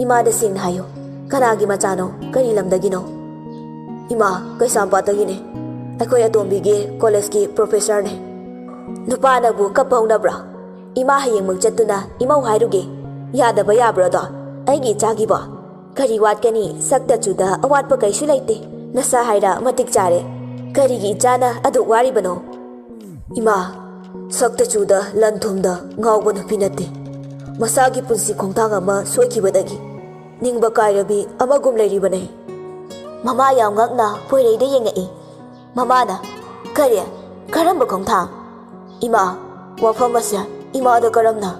ꯏꯃꯥꯗ ꯁꯦꯡꯅ ꯍꯥꯏꯌꯨ, ꯀꯅꯥꯒꯤ ꯃꯆꯥꯅꯣ, ꯀꯔꯤ ꯂꯝꯗꯒꯤꯅꯣ?" "ꯏꯃꯥ, ꯀꯩꯁꯥꯝꯄꯥꯠꯇꯒꯤꯅꯦ꯫ ꯑꯩꯈꯣꯏ ꯑꯇꯣꯝꯕꯤꯒꯤ ꯀꯣꯂꯦꯖꯀꯤ ꯄ꯭ꯔꯣꯐꯦꯁꯔꯅꯦ꯫" "ꯅꯨꯄꯥꯅꯕꯨ ꯀꯞꯄ ꯍꯧꯅꯕ꯭ꯔꯥ? ꯏꯃꯥ ꯍꯌꯦꯡꯃꯛ ꯆꯠꯇꯨꯅ ꯏꯃꯧ ꯍꯥꯏꯔꯨꯒꯦ꯫ ꯌꯥꯗꯕ ꯌꯥꯕ꯭ꯔꯣꯗꯣ? ꯑꯩꯒꯤ ꯏꯆꯥꯒꯤꯕꯣ? ꯀꯔꯤ ꯋꯥꯠꯀꯅꯤ? ꯁꯛꯇ ꯆꯨꯗ ꯑꯋꯥꯠꯄ ꯀꯩꯁꯨ ꯂꯩꯇꯦ꯫ ꯅꯁꯥ ꯍꯥꯏꯔ ꯃꯇꯤꯛ ꯆꯥꯔꯦ꯫ ꯀꯔꯤꯒꯤ ꯏꯆꯥꯅ ꯑꯗꯨꯛ ꯋꯥꯔꯤꯕꯅꯣ?" "ꯏꯃꯥ, ꯁꯛꯇ ꯆꯨꯗ ꯂꯟ ꯊꯨꯝꯗ ꯉꯥꯎꯕ ꯅꯨꯄꯤ ꯅꯠꯇꯦ꯫ ꯃꯁꯥꯒꯤ ꯄꯨꯟꯁꯤ ꯈꯣꯡꯊꯥꯡ ꯑꯃ ꯁꯣꯏꯈꯤꯕꯗꯒꯤ ꯅꯤꯡꯕ ꯀꯥꯏꯔꯕꯤ ꯑꯃꯒꯨꯝ ꯂꯩꯔꯤꯕꯅꯦ꯫" ꯃꯃꯥ ꯌꯥꯝ ꯉꯛꯅ ꯄꯣꯏꯔꯩꯗ ꯌꯦꯡꯉꯛꯏ꯫ ꯃꯃꯥꯅ, "ꯀꯔꯤ? ꯀꯔꯝꯕ ꯈꯣꯡꯊꯥꯡ?" "ꯏꯃꯥ, ꯋꯥꯐꯝ ꯑꯁꯦ ꯏꯃꯥꯗ ꯀꯔꯝꯅ?"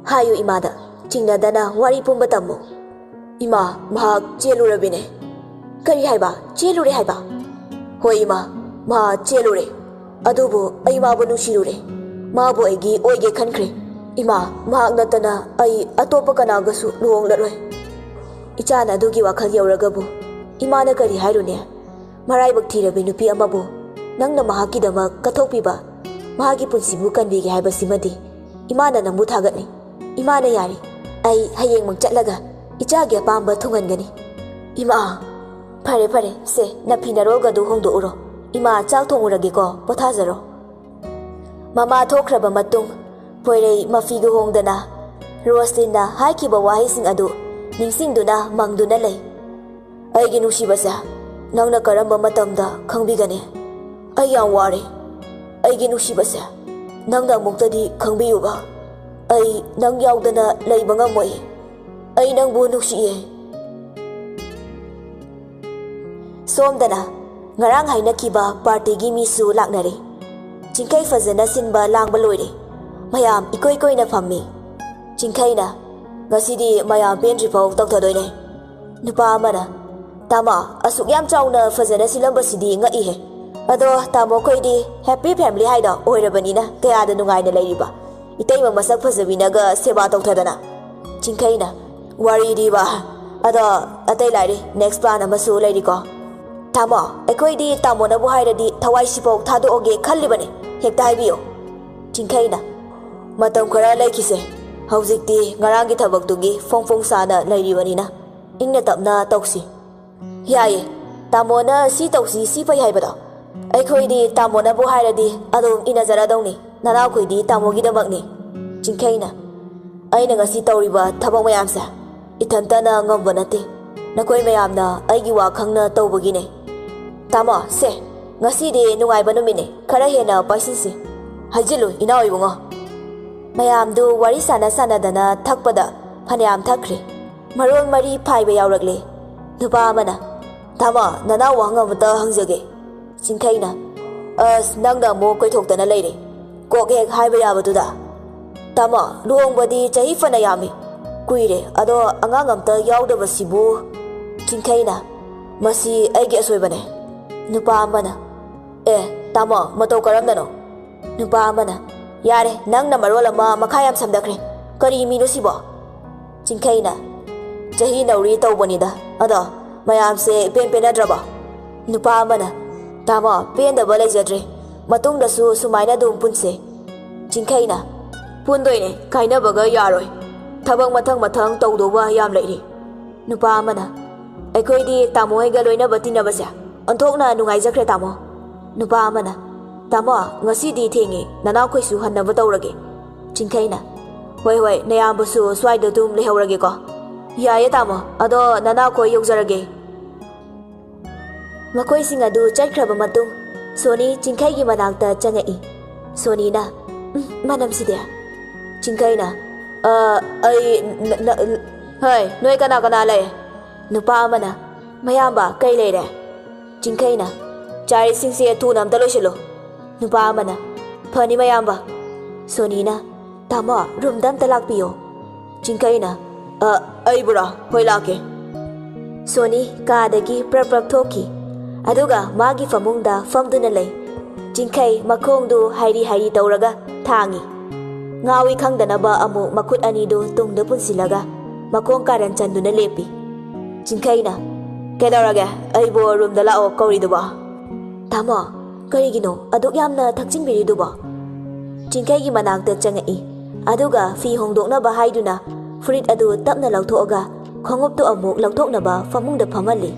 "ꯍꯥꯏꯌꯨ ꯏꯃꯥꯗ, ꯆꯤꯡꯅꯗꯅ ꯋꯥꯔꯤ ꯄꯨꯝꯕ ꯇꯝꯃꯨ꯫" "ꯏꯃꯥ, ꯃꯍꯥꯛ ꯆꯦꯜꯂꯨꯔꯕꯤꯅꯦ꯫" "ꯀꯔꯤ ꯍꯥꯏꯕ? ꯆꯦꯜꯂꯨꯔꯦ ꯍꯥꯏꯕ?" "ꯍꯣꯏ ꯏꯃꯥ, ꯃꯍꯥꯛ ꯆꯦꯜꯂꯨꯔꯦ꯫ ꯑꯗꯨꯕꯨ ꯑꯩ ꯃꯥꯕꯨ ꯅꯨꯡꯁꯤꯔꯨꯔꯦ꯫ ꯃꯥꯕꯨ ꯑꯩꯒꯤ ꯑꯣꯏꯒꯦ ꯈꯟꯈ꯭ꯔꯦ꯫ ꯏꯃꯥ, ꯃꯍꯥꯛ ꯅꯠꯇꯅ ꯑꯩ ꯑꯇꯣꯞꯄ ꯀꯅꯥꯒꯁꯨ ꯂꯨꯍꯣꯡꯂꯔꯣꯏ꯫" ꯏꯆꯥꯅ ꯑꯗꯨꯒꯤ ꯋꯥꯈꯜ ꯌꯧꯔꯒꯕꯨ ꯏꯃꯥꯅ ꯀꯔꯤ ꯍꯥꯏꯔꯨꯅꯤ? ꯃꯔꯥꯏꯕꯛ ꯊꯤꯔꯕꯤ ꯅꯨꯄꯤ ꯑꯃꯕꯨ ꯅꯪꯅ ꯃꯍꯥꯛꯀꯤꯗꯃꯛ ꯀꯠꯊꯣꯛꯄꯤꯕ, ꯃꯍꯥꯛꯀꯤ ꯄꯨꯟꯁꯤꯕꯨ ꯀꯟꯕꯤꯒꯦ ꯍꯥꯏꯕꯁꯤꯃꯗꯤ ꯏꯃꯥꯅ ꯅꯪꯕꯨ ꯊꯥꯒꯠꯂꯤ꯫ ꯏꯃꯥꯅ ꯌꯥꯔꯤ꯫ ꯑꯩ ꯍꯌꯦꯡꯃꯛ ꯆꯠꯂꯒ ꯏꯆꯥꯒꯤ ꯑꯄꯥꯝꯕ ꯊꯨꯡꯍꯟꯒꯅꯤ꯫ ꯏꯃꯥ, ꯐꯔꯦ ꯐꯔꯦ, ꯁꯦ, ꯅꯐꯤ ꯅꯔꯣꯜꯒꯗꯨ ꯍꯣꯡꯗꯣꯛꯎꯔꯣ꯫ ꯏꯃꯥ ꯆꯥꯛ ꯊꯣꯡꯉꯨꯔꯒꯦꯀꯣ, ꯄꯣꯊꯥꯖꯔꯣ꯫ ꯃꯃꯥ ꯊꯣꯛꯈ꯭ꯔꯕ ꯃꯇꯨꯡ ꯄꯣꯏꯔꯩ ꯃꯐꯤꯒ ꯍꯣꯡꯗꯅ ꯔꯣꯁꯂꯤꯟꯅ ꯍꯥꯏꯈꯤꯕ ꯋꯥꯍꯩꯁꯤꯡ ꯑꯗꯨ ꯅꯤꯡꯁꯤꯡꯗꯨꯅ ꯃꯪꯗꯨꯅ ꯂꯩ꯫ ꯑꯩꯒꯤ ꯅꯨꯡꯁꯤꯕꯁꯦ ꯅꯪꯅ ꯀꯔꯝꯕ ꯃꯇꯝꯗ ꯈꯪꯕꯤꯒꯅꯤ? ꯑꯩ ꯌꯥꯝ ꯋꯥꯔꯦ꯫ ꯑꯩꯒꯤ ꯅꯨꯡꯁꯤꯕꯁꯦ ꯅꯪꯅ ꯑꯃꯨꯛꯇꯗꯤ ꯈꯪꯕꯤꯌꯨꯕ꯫ ꯑꯩ ꯅꯪ ꯌꯥꯎꯗꯅ ꯂꯩꯕ ꯉꯝꯃꯣꯏ꯫ ꯑꯩ ꯅꯪꯕꯨ ꯅꯨꯡꯁꯤꯌꯦ꯫ ꯁꯣꯝꯗꯅ ꯉꯔꯥꯡ ꯍꯥꯏꯅꯈꯤꯕ ꯄꯥꯔꯇꯤꯒꯤ ꯃꯤꯁꯨ ꯂꯥꯛꯅꯔꯦ꯫ ꯆꯤꯡꯈꯩ ꯐꯖꯅ ꯁꯤꯟꯕ ꯂꯥꯡꯕ ꯂꯣꯏꯔꯦ꯫ ꯃꯌꯥꯝ ꯏꯀꯣꯏ ꯀꯣꯏꯅ ꯐꯝꯃꯤ꯫ ꯆꯤꯡꯈꯩꯅ, "ꯉꯁꯤꯗꯤ ꯃꯌꯥꯝ ꯄꯦꯟꯗ꯭ꯔꯤꯐꯥꯎ ꯇꯧꯊꯗꯣꯏꯅꯦ"꯫ ꯅꯨꯄꯥ ꯑꯃꯅ, "ꯇꯥꯃꯣ, ꯑꯁꯨꯛ ꯌꯥꯝ ꯆꯥꯎꯅ ꯐꯖꯅ ꯁꯤꯜꯂꯝꯕꯁꯤꯗꯤ ꯉꯛꯏꯍꯦ꯫ ꯑꯗꯣ ꯇꯥꯃꯣ ꯈꯣꯏꯗꯤ ꯍꯦꯄꯤ ꯐꯦꯃꯤꯂꯤ ꯍꯥꯏꯗꯣ ꯑꯣꯏꯔꯕꯅꯤꯅ ꯀꯌꯥꯗ ꯅꯨꯡꯉꯥꯏꯅ ꯂꯩꯔꯤꯕ? ꯏꯇꯩꯃ ꯃꯁꯛ ꯐꯖꯕꯤꯅꯒ ꯁꯦꯕꯥ ꯇꯧꯊꯗꯅ"꯫ ꯆꯤꯡꯈꯩꯅ, "ꯋꯥꯔꯤꯗꯤꯕ꯫ ꯑꯗꯣ ꯑꯇꯩ ꯂꯥꯏꯔꯤ, ꯅꯦꯛꯁ ꯄ꯭ꯂꯥꯟ ꯑꯃꯁꯨ ꯂꯩꯔꯤꯀꯣ꯫ ꯇꯥꯃꯣ, ꯑꯩꯈꯣꯏꯗꯤ ꯇꯥꯃꯣꯅꯕꯨ ꯍꯥꯏꯔꯗꯤ ꯊꯋꯥꯏꯁꯤꯐꯥꯎ ꯊꯥꯗꯣꯛꯑꯒꯦ ꯈꯜꯂꯤꯕꯅꯤ꯫ ꯍꯦꯛꯇ ꯍꯥꯏꯕꯤꯌꯨ"꯫ ꯆꯤꯡꯈꯩꯅ, "ꯃꯇꯝ ꯈꯔ ꯂꯩꯈꯤꯁꯦ꯫ ꯍꯧꯖꯤꯛꯇꯤ ꯉꯔꯥꯡꯒꯤ ꯊꯕꯛꯇꯨꯒꯤ ꯐꯣꯡ ꯐꯣꯡ ꯁꯥꯅ ꯂꯩꯔꯤꯕꯅꯤꯅ ꯏꯪꯅ ꯇꯞꯅ ꯇꯧꯁꯤ"꯫ "ꯌꯥꯏꯌꯦ, ꯇꯥꯃꯣꯅ ꯁꯤ ꯇꯧꯁꯤ, ꯁꯤ ꯐꯩ ꯍꯥꯏꯕꯗꯣ꯫ ꯑꯩꯈꯣꯏꯗꯤ ꯇꯥꯃꯣꯅꯕꯨ ꯍꯥꯏꯔꯗꯤ ꯑꯗꯨꯝ ꯏꯟꯅꯖꯔꯗꯧꯅꯤ꯫ ꯅꯅꯥꯎꯈꯣꯏꯗꯤ ꯇꯥꯃꯣꯒꯤꯗꯃꯛꯅꯤ"꯫ ꯆꯤꯡꯈꯩꯅ, "ꯑꯩꯅ ꯉꯁꯤ ꯇꯧꯔꯤꯕ ꯊꯕꯛ ꯃꯌꯥꯝꯁꯦ ꯏꯊꯟꯇꯅ ꯉꯝꯕ ꯅꯠꯇꯦ꯫ ꯅꯈꯣꯏ ꯃꯌꯥꯝꯅ ꯑꯩꯒꯤ ꯋꯥ ꯈꯪꯅ ꯇꯧꯕꯒꯤꯅꯦ꯫ ꯇꯥꯃꯣ, ꯁꯦ, ꯉꯁꯤꯗꯤ ꯅꯨꯡꯉꯥꯏꯕ ꯅꯨꯃꯤꯠꯅꯤ, ꯈꯔ ꯍꯦꯟꯅ ꯄꯥꯏꯁꯤꯟꯁꯤ꯫ ꯍꯥꯏꯖꯤꯜꯂꯨ, ꯏꯅꯥꯎ ꯏꯕꯨꯡꯉꯣ"꯫ ꯃꯌꯥꯝꯗꯨ ꯋꯥꯔꯤ ꯁꯥꯟꯅ ꯁꯥꯟꯅꯗꯅ ꯊꯛꯄꯗ ꯐꯅꯌꯥꯝ ꯊꯛꯈ꯭ꯔꯦ꯫ ꯃꯔꯣꯜ ꯃꯔꯤ ꯐꯥꯏꯕ ꯌꯥꯎꯔꯛꯂꯦ꯫ ꯅꯨꯄꯥ ꯑꯃꯅ, "ꯇꯥꯃꯣ, ꯅꯅꯥꯎ ꯋꯥꯍꯪ ꯑꯃꯇ ꯍꯪꯖꯒꯦ"꯫ ꯆꯤꯡꯈꯩꯅ, "ꯑꯁ, ꯅꯪꯅ ꯑꯃꯨꯛ ꯀꯣꯏꯊꯣꯛꯇꯅ ꯂꯩꯔꯦ꯫ ꯀꯣꯛ ꯍꯦꯛ ꯍꯥꯏꯕ ꯌꯥꯕꯗꯨꯗ"꯫ "ꯇꯥꯃꯣ, ꯂꯨꯍꯣꯡꯕꯗꯤ ꯆꯍꯤ ꯐꯅ ꯌꯥꯝꯃꯤ, ꯀꯨꯏꯔꯦ, ꯑꯗꯣ ꯑꯉꯥꯡ ꯑꯝꯇ ꯌꯥꯎꯗꯕꯁꯤꯕꯨ"꯫ ꯆꯤꯡꯈꯩꯅ, "ꯃꯁꯤ ꯑꯩꯒꯤ ꯑꯁꯣꯏꯕꯅꯦ"꯫ ꯅꯨꯄꯥ ꯑꯃꯅ, "ꯑꯦ, ꯇꯥꯃꯣ, ꯃꯇꯧ ꯀꯔꯝꯅꯅꯣ?" ꯅꯨꯄꯥ ꯑꯃꯅ, "ꯌꯥꯔꯦ, ꯅꯪꯅ ꯃꯔꯣꯜ ꯑꯃ ꯃꯈꯥ ꯌꯥꯝ ꯁꯝꯊꯈ꯭ꯔꯦ꯫ ꯀꯔꯤ ꯃꯤꯅꯣ ꯁꯤꯕꯣ?" ꯆꯤꯡꯈꯩꯅ, ꯆꯍꯤ ꯅꯧꯔꯤ ꯇꯧꯕꯅꯤꯗ꯫ ꯑꯗꯣ ꯃꯌꯥꯝꯁꯦ ꯏꯄꯦꯟ ꯄꯦꯟꯅꯗ꯭ꯔꯕꯣ? ꯅꯨꯄꯥ ꯑꯃꯅ, "ꯇꯥꯃꯣ, ꯄꯦꯟꯗꯕ ꯂꯩꯖꯗ꯭ꯔꯦ꯫ ꯃꯇꯨꯡꯗꯁꯨ ꯁꯨꯃꯥꯏꯅ ꯑꯗꯨꯝ ꯄꯨꯟꯁꯦ꯫" ꯆꯤꯡꯈꯩꯅ, "ꯄꯨꯟꯗꯣꯏꯅꯦ, ꯀꯥꯏꯅꯕꯒ ꯌꯥꯔꯣꯏ꯫ ꯊꯕꯛ ꯃꯊꯪ ꯃꯊꯪ ꯇꯧꯗꯧꯕ ꯌꯥꯝ ꯂꯩꯔꯤ꯫" ꯅꯨꯄꯥ ꯑꯃꯅ, "ꯑꯩꯈꯣꯏꯗꯤ ꯇꯥꯃꯣ ꯍꯣꯏꯒ ꯂꯣꯏꯅꯕ ꯇꯤꯟꯅꯕꯁꯦ ꯑꯣꯟꯊꯣꯛꯅ ꯅꯨꯡꯉꯥꯏꯖꯈ꯭ꯔꯦ ꯇꯥꯃꯣ꯫" ꯅꯨꯄꯥ ꯑꯃꯅ, "ꯇꯥꯃꯣ, ꯉꯁꯤꯗꯤ ꯊꯦꯡꯉꯦ, ꯅꯅꯥꯎꯈꯣꯏꯁꯨ ꯍꯟꯅꯕ ꯇꯧꯔꯒꯦ꯫" ꯆꯤꯡꯈꯩꯅ, "ꯍꯣꯏ ꯍꯣꯏ, ꯅꯌꯥꯝꯕꯁꯨ ꯁ꯭ꯋꯥꯏꯗ ꯑꯗꯨꯝ ꯂꯩꯍꯧꯔꯒꯦꯀꯣ꯫" "ꯌꯥꯏꯌꯦ ꯇꯥꯃꯣ, ꯑꯗꯣ ꯅꯅꯥꯎꯈꯣꯏ ꯌꯧꯖꯔꯒꯦ꯫" ꯃꯈꯣꯏꯁꯤꯡ ꯑꯗꯨ ꯆꯠꯈ꯭ꯔꯕ ꯃꯇꯨꯡ, ꯁꯣꯅꯤ ꯆꯤꯡꯈꯩꯒꯤ ꯃꯅꯥꯛꯇ ꯆꯪꯉꯛꯏ꯫ ꯁꯣꯅꯤꯅ, "ꯎꯝ, ꯃꯅꯝꯁꯤꯗꯤ꯫" ꯆꯤꯡꯈꯩꯅ, "ꯑ, ꯑꯩ, ꯅ-, ꯅ-, ꯍꯣꯏ, ꯅꯣꯏ ꯀꯅꯥ ꯀꯅꯥ ꯂꯩ?" ꯅꯨꯄꯥ ꯑꯃꯅ, "ꯃꯌꯥꯝꯕ, ꯀꯩ ꯂꯩꯔꯦ?" ꯆꯤꯡꯈꯩꯅ, "ꯆꯥꯔꯤꯁꯤꯡꯁꯦ ꯊꯨꯅ ꯑꯝꯇ ꯂꯣꯏꯁꯤꯜꯂꯨ꯫" ꯅꯨꯄꯥ ꯑꯃꯅ, "ꯐꯅꯤ ꯃꯌꯥꯝꯕ꯫" ꯁꯣꯅꯤꯅ, "ꯇꯥꯃꯣ, ꯔꯨꯝꯗ ꯑꯝꯇ ꯂꯥꯛꯄꯤꯌꯣ꯫" ꯆꯤꯡꯈꯩꯅ, "ꯑ, ꯑꯩꯕꯨꯔꯥ? ꯍꯣꯏ, ꯂꯥꯛꯀꯦ꯫" ꯁꯣꯅꯤ ꯀꯥꯗꯒꯤ ꯄ꯭ꯔꯞ ꯄ꯭ꯔꯞ ꯊꯣꯛꯈꯤ꯫ ꯑꯗꯨꯒ ꯃꯥꯒꯤ ꯐꯃꯨꯡꯗ ꯐꯝꯗꯨꯅ ꯂꯩ꯫ ꯆꯤꯡꯈꯩ ꯃꯈꯣꯡꯗꯨ ꯍꯥꯏꯔꯤ ꯍꯥꯏꯔꯤ ꯇꯧꯔꯒ ꯊꯥꯡꯉꯤ꯫ ꯉꯥꯎꯏ ꯈꯪꯗꯅꯕ ꯑꯃꯨꯛ ꯃꯈꯨꯠ ꯑꯅꯤꯗꯨ ꯇꯨꯡꯗ ꯄꯨꯟꯁꯤꯜꯂꯒ ꯃꯈꯣꯡ ꯀꯥꯔꯟ ꯆꯟꯗꯨꯅ ꯂꯦꯞꯄꯤ꯫ ꯆꯤꯡꯈꯩꯅ, "ꯀꯩꯗꯧꯔꯒꯦ? ꯑꯩꯕꯨ ꯔꯨꯝꯗ ꯂꯥꯛꯑꯣ ꯀꯧꯔꯤꯗꯨꯕꯣ?" "ꯇꯥꯃꯣ, ꯀꯔꯤꯒꯤꯅꯣ ꯑꯗꯨꯛ ꯌꯥꯝꯅ ꯊꯛꯆꯤꯟꯕꯤꯔꯤꯗꯨꯕꯣ?" ꯆꯤꯡꯈꯩꯒꯤ ꯃꯅꯥꯛꯇ ꯆꯪꯉꯛꯏ꯫ ꯑꯗꯨꯒ ꯐꯤ ꯍꯣꯡꯗꯣꯛꯅꯕ ꯍꯥꯏꯗꯨꯅ ꯐꯨꯔꯤꯠ ꯑꯗꯨ ꯇꯞꯅ ꯂꯧꯊꯣꯛꯑꯒ ꯈꯣꯡꯎꯞꯇꯨ ꯑꯃꯨꯛ ꯂꯧꯊꯣꯛꯅꯕ ꯐꯃꯨꯡꯗ ꯐꯝꯍꯜꯂꯤ꯫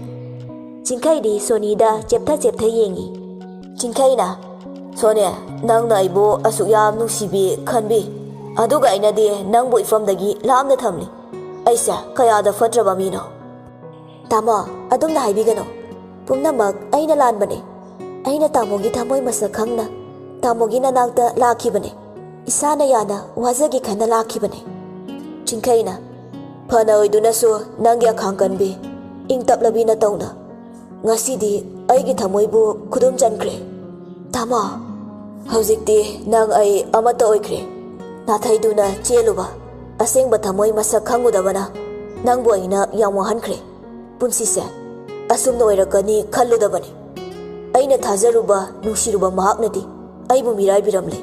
ꯆꯤꯡꯈꯩꯗꯤ ꯁꯣꯅꯤꯗ ꯆꯦꯞꯊ ꯆꯦꯞꯊ ꯌꯦꯡꯉꯤ꯫ ꯆꯤꯡꯈꯩꯅ, "ꯁꯣꯅꯤ, ꯅꯪꯅ ꯑꯩꯕꯨ ꯑꯁꯨꯛ ꯌꯥꯝ ꯅꯨꯡꯁꯤꯕꯤ ꯈꯟꯕꯤ, ꯑꯗꯨꯒ ꯑꯩꯅꯗꯤ ꯅꯪꯕꯨ ꯏꯐꯝꯗꯒꯤ ꯂꯥꯞꯅ ꯊꯝꯂꯤ꯫ ꯑꯩꯁꯦ ꯀꯌꯥꯗ ꯐꯠꯇ꯭ꯔꯕ ꯃꯤꯅꯣ?" "ꯇꯥꯃꯣ, ꯑꯗꯨꯝꯅ ꯍꯥꯏꯕꯤꯒꯅꯨ꯫ ꯄꯨꯝꯅꯃꯛ ꯑꯩꯅ ꯂꯥꯟꯕꯅꯦ꯫ ꯑꯩꯅ ꯇꯥꯃꯣꯒꯤ ꯊꯃꯣꯏ ꯃꯁꯛ ꯈꯪꯅ ꯇꯥꯃꯣꯒꯤ ꯅꯅꯥꯛꯇ ꯂꯥꯛꯈꯤꯕꯅꯦ꯫ ꯏꯁꯥꯅ ꯌꯥꯅ ꯋꯥꯖꯒꯦ ꯈꯟꯅ ꯂꯥꯛꯈꯤꯕꯅꯦ꯫" ꯆꯤꯡꯈꯩꯅ, "ꯐꯅ ꯑꯣꯏꯗꯨꯅꯁꯨ ꯅꯪꯒꯤ ꯑꯈꯥꯡ ꯀꯟꯕꯤ, ꯏꯪ ꯇꯞꯂꯕꯤ ꯅꯇꯧꯅ ꯉꯁꯤꯗꯤ ꯑꯩꯒꯤ ꯊꯃꯣꯏꯕꯨ ꯈꯨꯗꯨꯝ ꯆꯟꯈ꯭ꯔꯦ꯫ ꯇꯥꯃꯣ, ꯍꯧꯖꯤꯛꯇꯤ ꯅꯪ ꯑꯩ ꯑꯃꯠꯇ ꯑꯣꯏꯈ꯭ꯔꯦ꯫ ꯅꯥꯊꯩꯗꯨꯅ ꯆꯦꯜꯂꯨꯕ ꯑꯁꯦꯡꯕ ꯊꯃꯣꯏ ꯃꯁꯛ ꯈꯪꯉꯨꯗꯕꯅ ꯅꯪꯕꯨ ꯑꯩꯅ ꯌꯥꯝ ꯋꯥꯍꯟꯈ꯭ꯔꯦ꯫ ꯄꯨꯟꯁꯤꯁꯦ ꯑꯁꯨꯝꯅ ꯑꯣꯏꯔꯛꯀꯅꯤ ꯈꯜꯂꯨꯗꯕꯅꯤ꯫ ꯑꯩꯅ ꯊꯥꯖꯔꯨꯕ, ꯅꯨꯡꯁꯤꯔꯨꯕ ꯃꯍꯥꯛꯅꯗꯤ ꯑꯩꯕꯨ ꯃꯤꯔꯥꯏꯕꯤꯔꯝꯂꯦ꯫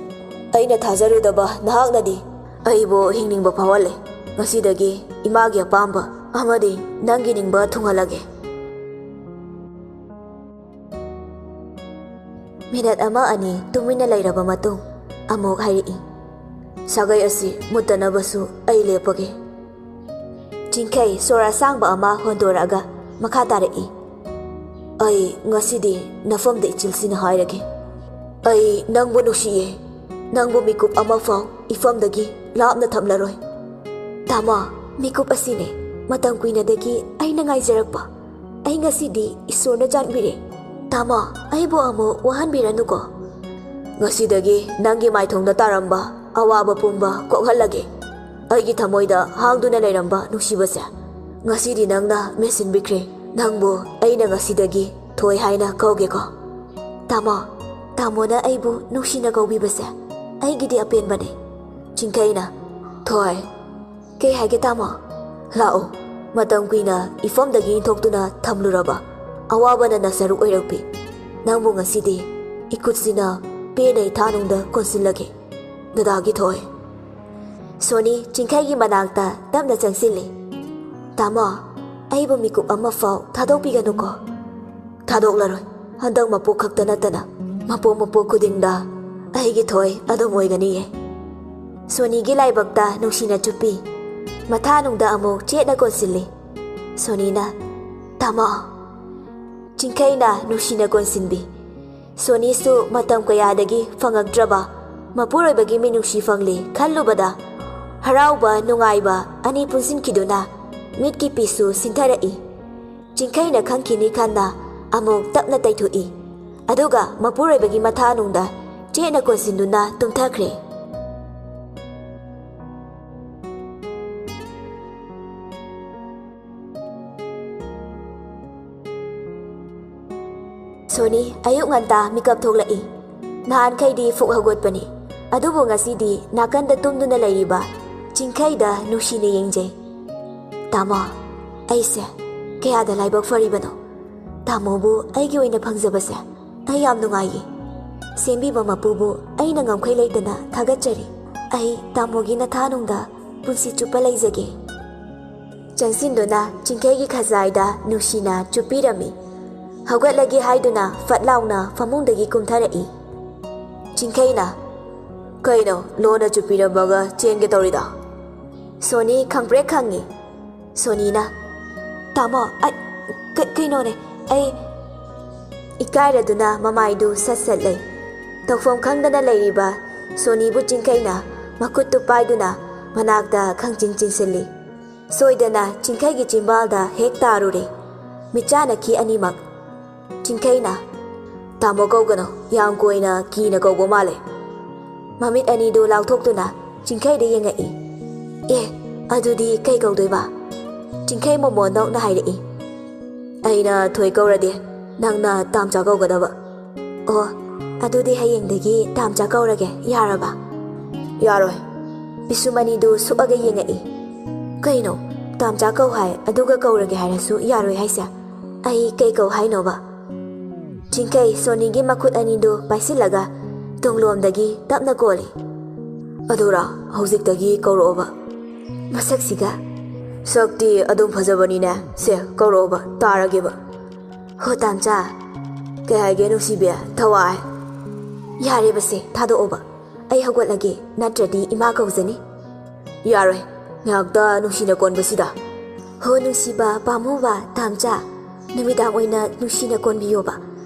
ꯑꯩꯅ ꯊꯥꯖꯔꯨꯗꯕ ꯅꯍꯥꯛꯅꯗꯤ ꯑꯩꯕꯨ ꯍꯤꯡꯅꯤꯡꯕ ꯐꯥꯎꯍꯜꯂꯦ꯫ ꯉꯁꯤꯗꯒꯤ ꯏꯃꯥꯒꯤ ꯑꯄꯥꯝꯕ ꯑꯃꯗꯤ ꯅꯪꯒꯤ ꯅꯤꯡꯕ ꯊꯨꯡꯍꯜꯂꯒꯦ꯫ ꯃꯤꯅꯠ ꯑꯃ ꯑꯅꯤ ꯇꯨꯃꯤꯟꯅ ꯂꯩꯔꯕ ꯃꯇꯨꯡ ꯑꯃꯨꯛ ꯍꯥꯏꯔꯛꯏ, "ꯁꯥꯒꯩ ꯑꯁꯤ ꯃꯨꯠꯇꯅꯕꯁꯨ ꯑꯩ ꯂꯦꯞꯄꯒꯦ꯫" ꯆꯤꯡꯈꯩ ꯁꯣꯔ ꯑꯁꯥꯡꯕ ꯑꯃ ꯍꯣꯟꯗꯣꯔꯛꯑꯒ ꯃꯈꯥ ꯇꯥꯔꯛꯏ, "ꯑꯩ ꯉꯁꯤꯗꯤ ꯅꯐꯝꯗ ꯏꯆꯤꯜꯁꯤꯅ ꯍꯥꯏꯔꯒꯦ꯫ ꯑꯩ ꯅꯪꯕꯨ ꯅꯨꯡꯁꯤꯌꯦ꯫ ꯅꯪꯕꯨ ꯃꯤꯀꯨꯞ ꯑꯃꯐꯥꯎ ꯏꯐꯝꯗꯒꯤ ꯂꯥꯞꯅ ꯊꯝꯂꯔꯣꯏ꯫ ꯇꯥꯃꯣ, ꯃꯤꯀꯨꯞ ꯑꯁꯤꯅꯦ ꯃꯇꯝ ꯀꯨꯏꯅꯗꯒꯤ ꯑꯩꯅ ꯉꯥꯏꯖꯔꯛꯄ꯫ ꯑꯩ ꯉꯁꯤꯗꯤ ꯏꯁꯣꯔꯅ ꯆꯥꯟꯕꯤꯔꯦ꯫ ꯇꯥꯃꯣ, ꯑꯩꯕꯨ ꯑꯃꯨꯛ ꯋꯥꯍꯟꯕꯤꯔꯅꯨꯀꯣ꯫ ꯉꯁꯤꯗꯒꯤ ꯅꯪꯒꯤ ꯃꯥꯏꯊꯣꯡꯗ ꯇꯥꯔꯝꯕ ꯑꯋꯥꯕ ꯄꯨꯝꯕ ꯀꯣꯛꯍꯜꯂꯒꯦ꯫ ꯑꯩꯒꯤ ꯊꯃꯣꯏꯗ ꯍꯥꯡꯗꯨꯅ ꯂꯩꯔꯝꯕ ꯅꯨꯡꯁꯤꯕꯁꯦ ꯉꯁꯤꯗꯤ ꯅꯪꯅ ꯃꯦꯟꯁꯤꯟꯕꯤꯈ꯭ꯔꯦ꯫ ꯅꯪꯕꯨ ꯑꯩꯅ ꯉꯁꯤꯗꯒꯤ ꯊꯣꯏ ꯍꯥꯏꯅ ꯀꯧꯒꯦꯀꯣ꯫" "ꯇꯥꯃꯣ, ꯇꯥꯃꯣꯅ ꯑꯩꯕꯨ ꯅꯨꯡꯁꯤꯅ ꯀꯧꯕꯤꯕꯁꯦ ꯑꯩꯒꯤꯗꯤ ꯑꯄꯦꯟꯕꯅꯦ꯫" ꯆꯤꯡꯈꯩꯅ, "ꯊꯣꯏ꯫" "ꯀꯩ ꯍꯥꯏꯒꯦ ꯇꯥꯃꯣ?" "ꯂꯥꯛꯑꯣ, ꯃꯇꯝ ꯀꯨꯏꯅ ꯏꯐꯝꯗꯒꯤ ꯏꯟꯊꯣꯛꯇꯨꯅ ꯊꯝꯂꯨꯔꯕ ꯑꯋꯥꯕꯅ ꯅꯁꯔꯨꯛ ꯑꯣꯏꯔꯛꯄꯤ ꯅꯪꯕꯨ ꯉꯁꯤꯗꯤ ꯏꯈꯨꯠꯁꯤꯅ ꯄꯦꯟꯅ ꯏꯊꯥꯅꯨꯡꯗ ꯀꯣꯟꯁꯤꯜꯂꯒꯦ, ꯗꯗꯥꯒꯤ ꯊꯣꯏ꯫" ꯁꯣꯅꯤ ꯆꯤꯡꯈꯩꯒꯤ ꯃꯅꯥꯛꯇ ꯇꯞꯅ ꯆꯪꯁꯤꯜꯂꯤ꯫ "ꯇꯥꯃꯣ, ꯑꯩꯕꯨ ꯃꯤꯀꯨꯞ ꯑꯃꯐꯥꯎ ꯊꯥꯗꯣꯛꯄꯤꯒꯅꯨꯀꯣ꯫" "ꯊꯥꯗꯣꯛꯂꯔꯣꯏ꯫ ꯍꯟꯗꯛ ꯃꯄꯣꯛ ꯈꯛꯇ ꯅꯠꯇꯅ ꯃꯄꯣꯛ ꯃꯄꯣꯛ ꯈꯨꯗꯤꯡꯗ ꯑꯩꯒꯤ ꯊꯣꯏ ꯑꯗꯨꯝ ꯑꯣꯏꯒꯅꯤꯌꯦ꯫" ꯁꯣꯅꯤꯒꯤ ꯂꯥꯏꯕꯛꯇ ꯅꯨꯡꯁꯤꯅ ꯆꯨꯞꯄꯤ꯫ ꯃꯊꯥꯅꯨꯡꯗ ꯑꯃꯨꯛ ꯆꯦꯠꯅ ꯀꯣꯟꯁꯤꯜꯂꯤ꯫ ꯁꯣꯅꯤꯅ, "ꯇꯥꯃꯣ꯫" ꯆꯤꯡꯈꯩꯅ ꯅꯨꯡꯁꯤꯅ ꯀꯣꯟꯁꯤꯟꯕꯤ꯫ ꯁꯣꯅꯤꯁꯨ ꯃꯇꯝ ꯀꯌꯥꯗꯒꯤ ꯐꯪꯉꯛꯇ꯭ꯔꯕ ꯃꯄꯨꯔꯣꯏꯕꯒꯤ ꯃꯤꯅꯨꯡꯁꯤ ꯐꯪꯂꯦ ꯈꯜꯂꯨꯕꯗ ꯍꯔꯥꯎꯕ ꯅꯨꯡꯉꯥꯏꯕ ꯑꯅꯤ ꯄꯨꯟꯁꯤꯟꯈꯤꯗꯨꯅ ꯃꯤꯠꯀꯤ ꯄꯤꯁꯨ ꯁꯤꯟꯊꯔꯛꯏ꯫ ꯆꯤꯡꯈꯩꯅ ꯈꯪꯈꯤꯅꯤ ꯈꯟꯅ ꯑꯃꯨꯛ ꯇꯞꯅ ꯇꯩꯊꯣꯛꯏ꯫ ꯑꯗꯨꯒ ꯃꯄꯨꯔꯣꯏꯕꯒꯤ ꯃꯊꯥꯅꯨꯡꯗ ꯆꯦꯠꯅ ꯀꯣꯟꯁꯤꯟꯗꯨꯅ ꯇꯨꯝꯊꯈ꯭ꯔꯦ꯫ ꯁꯣꯅꯤ ꯑꯌꯨꯛ ꯉꯟꯇꯥ ꯃꯤꯀꯞ ꯊꯣꯛꯂꯛꯏ꯫ ꯅꯍꯥꯟꯈꯩꯗꯤ ꯐꯨꯛ ꯍꯧꯒꯠꯄꯅꯤ, ꯑꯗꯨꯕꯨ ꯉꯁꯤꯗꯤ ꯅꯥꯀꯟꯗ ꯇꯨꯝꯗꯨꯅ ꯂꯩꯔꯤꯕ ꯆꯤꯡꯈꯩꯗ ꯅꯨꯡꯁꯤꯅ ꯌꯦꯡꯖꯩ꯫ "ꯇꯥꯃꯣ, ꯑꯩꯁꯦ ꯀꯌꯥꯗ ꯂꯥꯏꯕꯛ ꯐꯔꯤꯕꯅꯣ꯫ ꯇꯥꯃꯣꯕꯨ ꯑꯩꯒꯤ ꯑꯣꯏꯅ ꯐꯪꯖꯕꯁꯦ ꯑꯩ ꯌꯥꯝ ꯅꯨꯡꯉꯥꯏꯌꯦ꯫ ꯁꯦꯝꯕꯤꯕ ꯃꯄꯨꯕꯨ ꯑꯩꯅ ꯉꯝꯈꯩ ꯂꯩꯇꯅ ꯊꯥꯒꯠꯆꯔꯤ꯫ ꯑꯩ ꯇꯥꯃꯣꯒꯤ ꯅꯊꯥꯅꯨꯡꯗ ꯄꯨꯟꯁꯤ ꯆꯨꯞꯄ ꯂꯩꯖꯒꯦ꯫" ꯆꯪꯁꯤꯟꯗꯨꯅ ꯆꯤꯡꯈꯩꯒꯤ ꯈꯖꯥꯏꯗ ꯅꯨꯡꯁꯤꯅ ꯆꯨꯞꯄꯤꯔꯝꯃꯤ꯫ ꯍꯧꯒꯠꯂꯒꯦ ꯍꯥꯏꯗꯨꯅ ꯐꯠ ꯂꯥꯎꯅ ꯐꯃꯨꯡꯗꯒꯤ ꯀꯨꯝꯊꯔꯛꯏ꯫ ꯆꯤꯡꯈꯩꯅ, "ꯀꯩꯅꯣ ꯂꯣꯟꯅ ꯆꯨꯞꯄꯤꯔꯝꯃꯒ ꯆꯦꯟꯒꯦ ꯇꯧꯔꯤꯗꯣ?" ꯁꯣꯅꯤ ꯈꯪꯄ꯭ꯔꯦꯛ ꯈꯪꯉꯤ꯫ ꯁꯣꯅꯤꯅ, "ꯇꯥꯃꯣ, ꯑꯩ, ꯀ-, ꯀꯩꯅꯣꯅꯦ, ꯑꯩ," ꯏꯀꯥꯏꯔꯗꯨꯅ ꯃꯃꯥꯏꯗꯨ ꯁꯠ ꯁꯠ ꯂꯩ꯫ ꯇꯧꯐꯝ ꯈꯪꯗꯅ ꯂꯩꯔꯤꯕ ꯁꯣꯅꯤꯕꯨ ꯆꯤꯡꯈꯩꯅ ꯃꯈꯨꯠꯇꯨ ꯄꯥꯏꯗꯨꯅ ꯃꯅꯥꯛꯇ ꯈꯪꯆꯤꯟ ꯆꯤꯟꯁꯤꯜꯂꯤ꯫ ꯁꯣꯏꯗꯅ ꯆꯤꯡꯈꯩꯒꯤ ꯆꯤꯝꯕꯥꯜꯗ ꯍꯦꯛ ꯇꯥꯔꯨꯔꯦ꯫ ꯃꯤꯠꯆꯥꯅꯈꯤ ꯑꯅꯤꯃꯛ꯫ ꯆꯤꯡꯈꯩꯅ, "ꯇꯥꯃꯣ ꯀꯧꯒꯅꯣ, ꯌꯥꯝ ꯀꯣꯏꯅ ꯀꯤꯅ ꯀꯧꯕ ꯃꯥꯜꯂꯦ꯫" ꯃꯃꯤꯠ ꯑꯅꯤꯗꯨ ꯂꯥꯎꯊꯣꯛꯇꯨꯅ ꯆꯤꯡꯈꯩꯗ ꯌꯦꯡꯉꯛꯏ꯫ "ꯑꯦ, ꯑꯗꯨꯗꯤ ꯀꯩ ꯀꯧꯗꯣꯏꯕ?" ꯆꯤꯡꯈꯩ ꯃꯣꯃꯣꯟ ꯅꯣꯛꯅ ꯍꯥꯏꯔꯛꯏ꯫ "ꯑꯩꯅ ꯊꯣꯏ ꯀꯧꯔꯗꯤ ꯅꯪꯅ ꯇꯥꯝꯆꯥ ꯀꯧꯒꯗꯕ꯫" "ꯑꯣ, ꯑꯗꯨꯗꯤ ꯍꯌꯦꯡꯗꯒꯤ ꯇꯥꯝꯆꯥ ꯀꯧꯔꯒꯦ, ꯌꯥꯔꯕ?" "ꯌꯥꯔꯣꯏ꯫" ꯄꯤꯁꯨꯝ ꯑꯅꯤꯗꯨ ꯁꯨꯛꯑꯒ ꯌꯦꯡꯉꯛꯏ꯫ "ꯀꯩꯅꯣ, ꯇꯥꯝꯆꯥ ꯀꯧ ꯍꯥꯏ, ꯑꯗꯨꯒ ꯀꯧꯔꯒꯦ ꯍꯥꯏꯔꯁꯨ ꯌꯥꯔꯣꯏ ꯍꯥꯏꯁꯦ? ꯑꯩ ꯀꯩ ꯀꯧ ꯍꯥꯏꯅꯣꯕ?" ꯆꯤꯡꯈꯩ ꯁꯣꯅꯤꯒꯤ ꯃꯈꯨꯠ ꯑꯅꯤꯗꯨ ꯄꯥꯏꯁꯤꯜꯂꯒ ꯇꯨꯡꯂꯣꯝꯗꯒꯤ ꯇꯞꯅ ꯀꯣꯜꯂꯤ꯫ "ꯑꯗꯨꯔꯥ, ꯍꯧꯖꯤꯛꯇꯒꯤ ꯀꯧꯔꯛꯑꯣꯕ꯫" ꯃꯁꯛꯁꯤꯒ꯫ "ꯁꯛꯇꯤ ꯑꯗꯨꯝ ꯐꯖꯕꯅꯤꯅꯦ꯫ ꯁꯦ, ꯀꯧꯔꯛꯑꯣꯕ, ꯇꯥꯔꯒꯦꯕ꯫" "ꯍꯣ ꯇꯥꯝꯆꯥ, ꯀꯩ ꯍꯥꯏꯒꯦ ꯅꯨꯡꯁꯤꯕꯤ, ꯊꯋꯥꯏ?" "ꯌꯥꯔꯦꯕꯁꯦ, ꯊꯥꯗꯣꯛꯑꯣꯕ꯫ ꯑꯩ ꯍꯧꯒꯠꯂꯒꯦ, ꯅꯠꯇ꯭ꯔꯗꯤ ꯏꯃꯥ ꯀꯧꯖꯅꯤ꯫" "ꯌꯥꯔꯣꯏ, ꯉꯥꯏꯍꯥꯛꯇ ꯅꯨꯡꯁꯤꯅ ꯀꯣꯟꯕꯁꯤꯗ꯫" "ꯍꯣ ꯅꯨꯡꯁꯤꯕ, ꯄꯥꯝꯃꯨꯕ, ꯇꯥꯝꯆꯥ, ꯅꯨꯃꯤꯗꯥꯡ ꯑꯣꯏꯅ ꯅꯨꯡꯁꯤꯅ ꯀꯣꯟꯕꯤꯌꯣꯕ꯫